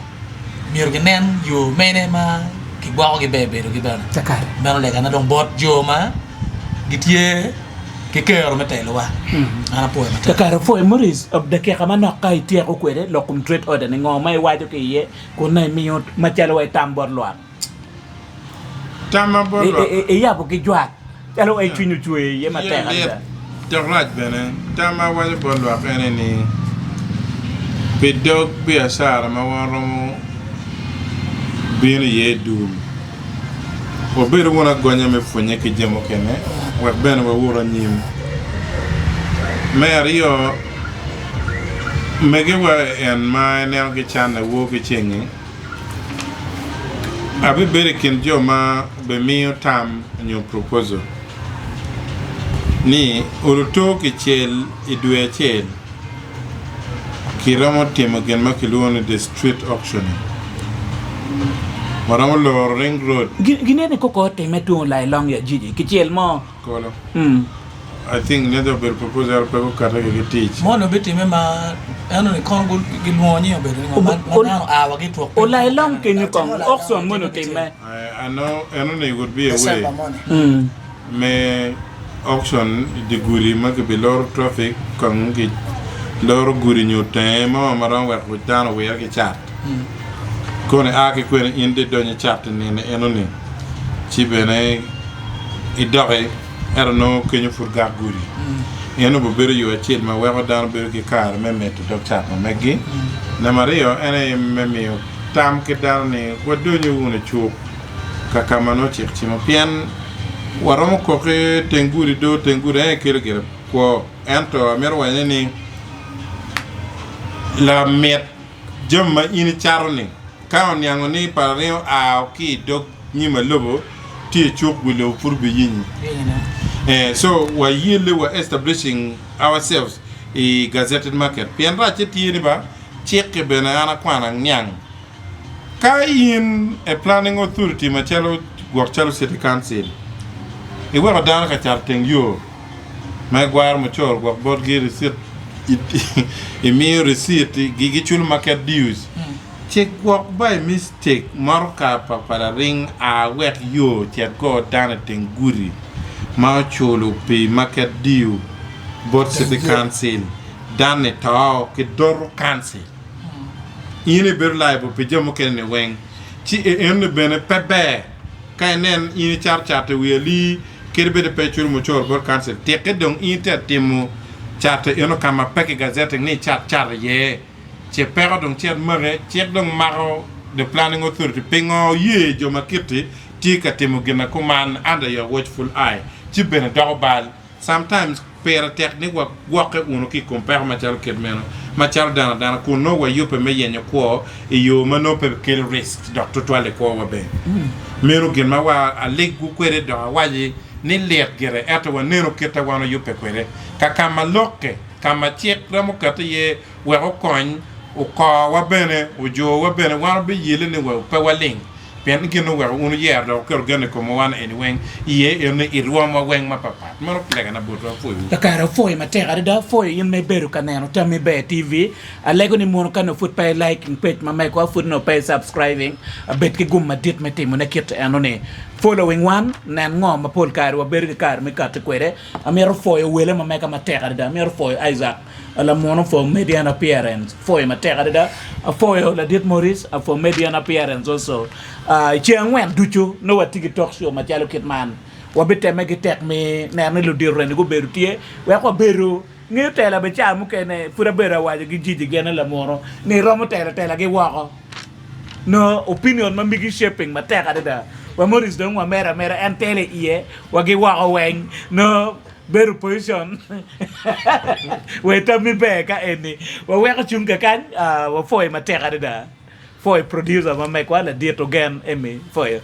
Myero ginen yo mene ma kigwokogi ber bedogi bene. Meno legana dong bot jo ma gitye ki kero me telowa. An apwoyo matek. Kakare apwoyo Maurice, dakika manok ka ityeko kwede lok kom trade order ni ngo ma iwaco ki iye kun nongo imiyo macalo wa itam bot lwak. Tamma bot lwak. Iyabo ki jwak calo wai cwiny ocwer iye matek adada. Dok rac bene. Tam ma awaco bot lwak ene ni, pi dog biacara ma wan romo bino iye i dul, wabedo wunu agonya me pwonye ki jo mukene wek bene wawot anyim. Me aryo, megewa en ma ineno ki canne wor ki cengi, Abibedo i kin jo ma bimiyo tam nyo proposal. Ni olo to kicel i dwe acel kiromo timo gin ma kilwongo ni the street auctioning. Waromo loro ring road. Ginene koko otime tung olai long ya jiji kicel mo. Kolo. I think nene obedo proposal pe gukate ki tic. Moni obitime ma eno ni kono gilwongo nyinge obedo ni ngo ma dano oa wa ki i twok piny. Olai long kenyo kong auction moni otime. I know eno ni would be a way me auction i dye gudi ma kibiloro traffic kong ki loro gudi nyo tenge mo ma romo weko dano owire ki cat. Kono ia ki kwene in dong idonyo icat i nino eno-ni ci bene idoki ento nongo kenyo pud gak gudi. En obibedo yo acel ma weko dano bedo ki kare me medo dog cat ma meggi. Namba aryo en aye me miyo tam ki dano ni wadonyu wunu i cuk ka ka ma nongo cik cimo pien waromo kok i teng gudi do teng gudi en aye kelo gire kwo ento amito wacone ni lamit Jami ma in icato-ni, ka oniango ni pararingo oa ki i dog nyim alobo tye i cuk wi lobo pud obiyinyi. Eh, so wayelle wa establishing ourselves i gazetted market pien racce tye ni ba cik-ki bene an akwano aniang ka in a planning authority macalo gwok calo city council iweko dano ka cato teng yo ma igwaro mucoro gwok botgi ricit imiyo ricit giculo market dues ci gwok by mistake motoka pa palaring a wek yo cet go dano iteng gudi ma oculo pi market due bot city council dano-ni to ki doto council in ibedo liable pi jami mukene ni weng ci enoni bene pe ber ka inen in icato cat i wi alii Kadi bed pe iculo mucoro bot kancil, tikke dong in itye ka timo cat eno ka ma pe ki gazetting ni icat cat iye, ce peko dong cit make, cik dong mako the planning authority pingo oye jo ma kiti tye ka timo gin na kuman under your watchful eye ci bene doko bal. Sometimes pire tek ni wagwokke wunu ki i kom peko macalo kit meno macalo dano adana kun nongo wayubbe me yenyo kwo i yo ma nongo pe kelo risk dok tutwal i kwowa bene. Meno gin ma wa aligwu kwede dok awaci ni lit gire ento wanenu kit ma wan wayubbe kwede ka ka ma lokke, ka ma cik romo kette iye wek okony okorwa bene, ojowa bene, wan wabiyelle ni pe waling. Pien gin oweko wun wuyero dok wuketo gen i komwa wan eni weng iye eno i rwomwa weng mapatpat. Meno legana botwu, apwoyowu. Kakare apwoyo matek adada, apwoyo in ma ibedo ka neno Tammi Ber TV. Alego ni mono ka nongo pud pe i liking page ma megwa, pud nongo pe i subscribing, bed ki gum madit me timone kit eno-ni. Following wan, nen ngo ma pol kare wabedo ki kare me kati kwede. Amito pwoyo wele ma mega matek adada, amito pwoyo Isaac Lamunu for median appearance, apwoyo matek adada, apwoyo ladit Maurice for median appearance also. I ceng angwen ducu nongo watye ki talk show macalo kit man, wabitemme ki tek me neno ni ludito eni gubedo tye wek wabedu ngeyo tela bene ca mukene pud abedo awaco ki Gigi gene Lamunu ni romo telo telagi woko nongo opinion ma migi shaping matek adada wa Maurice dong wamedo ameda en telo iye wa gi woko weng nongo bedo position wek tammi ber ka eni waweko cung kakany wapwoyo matek adada pwoyo producer ma megwa ladit Ogen Emmy pwoyo.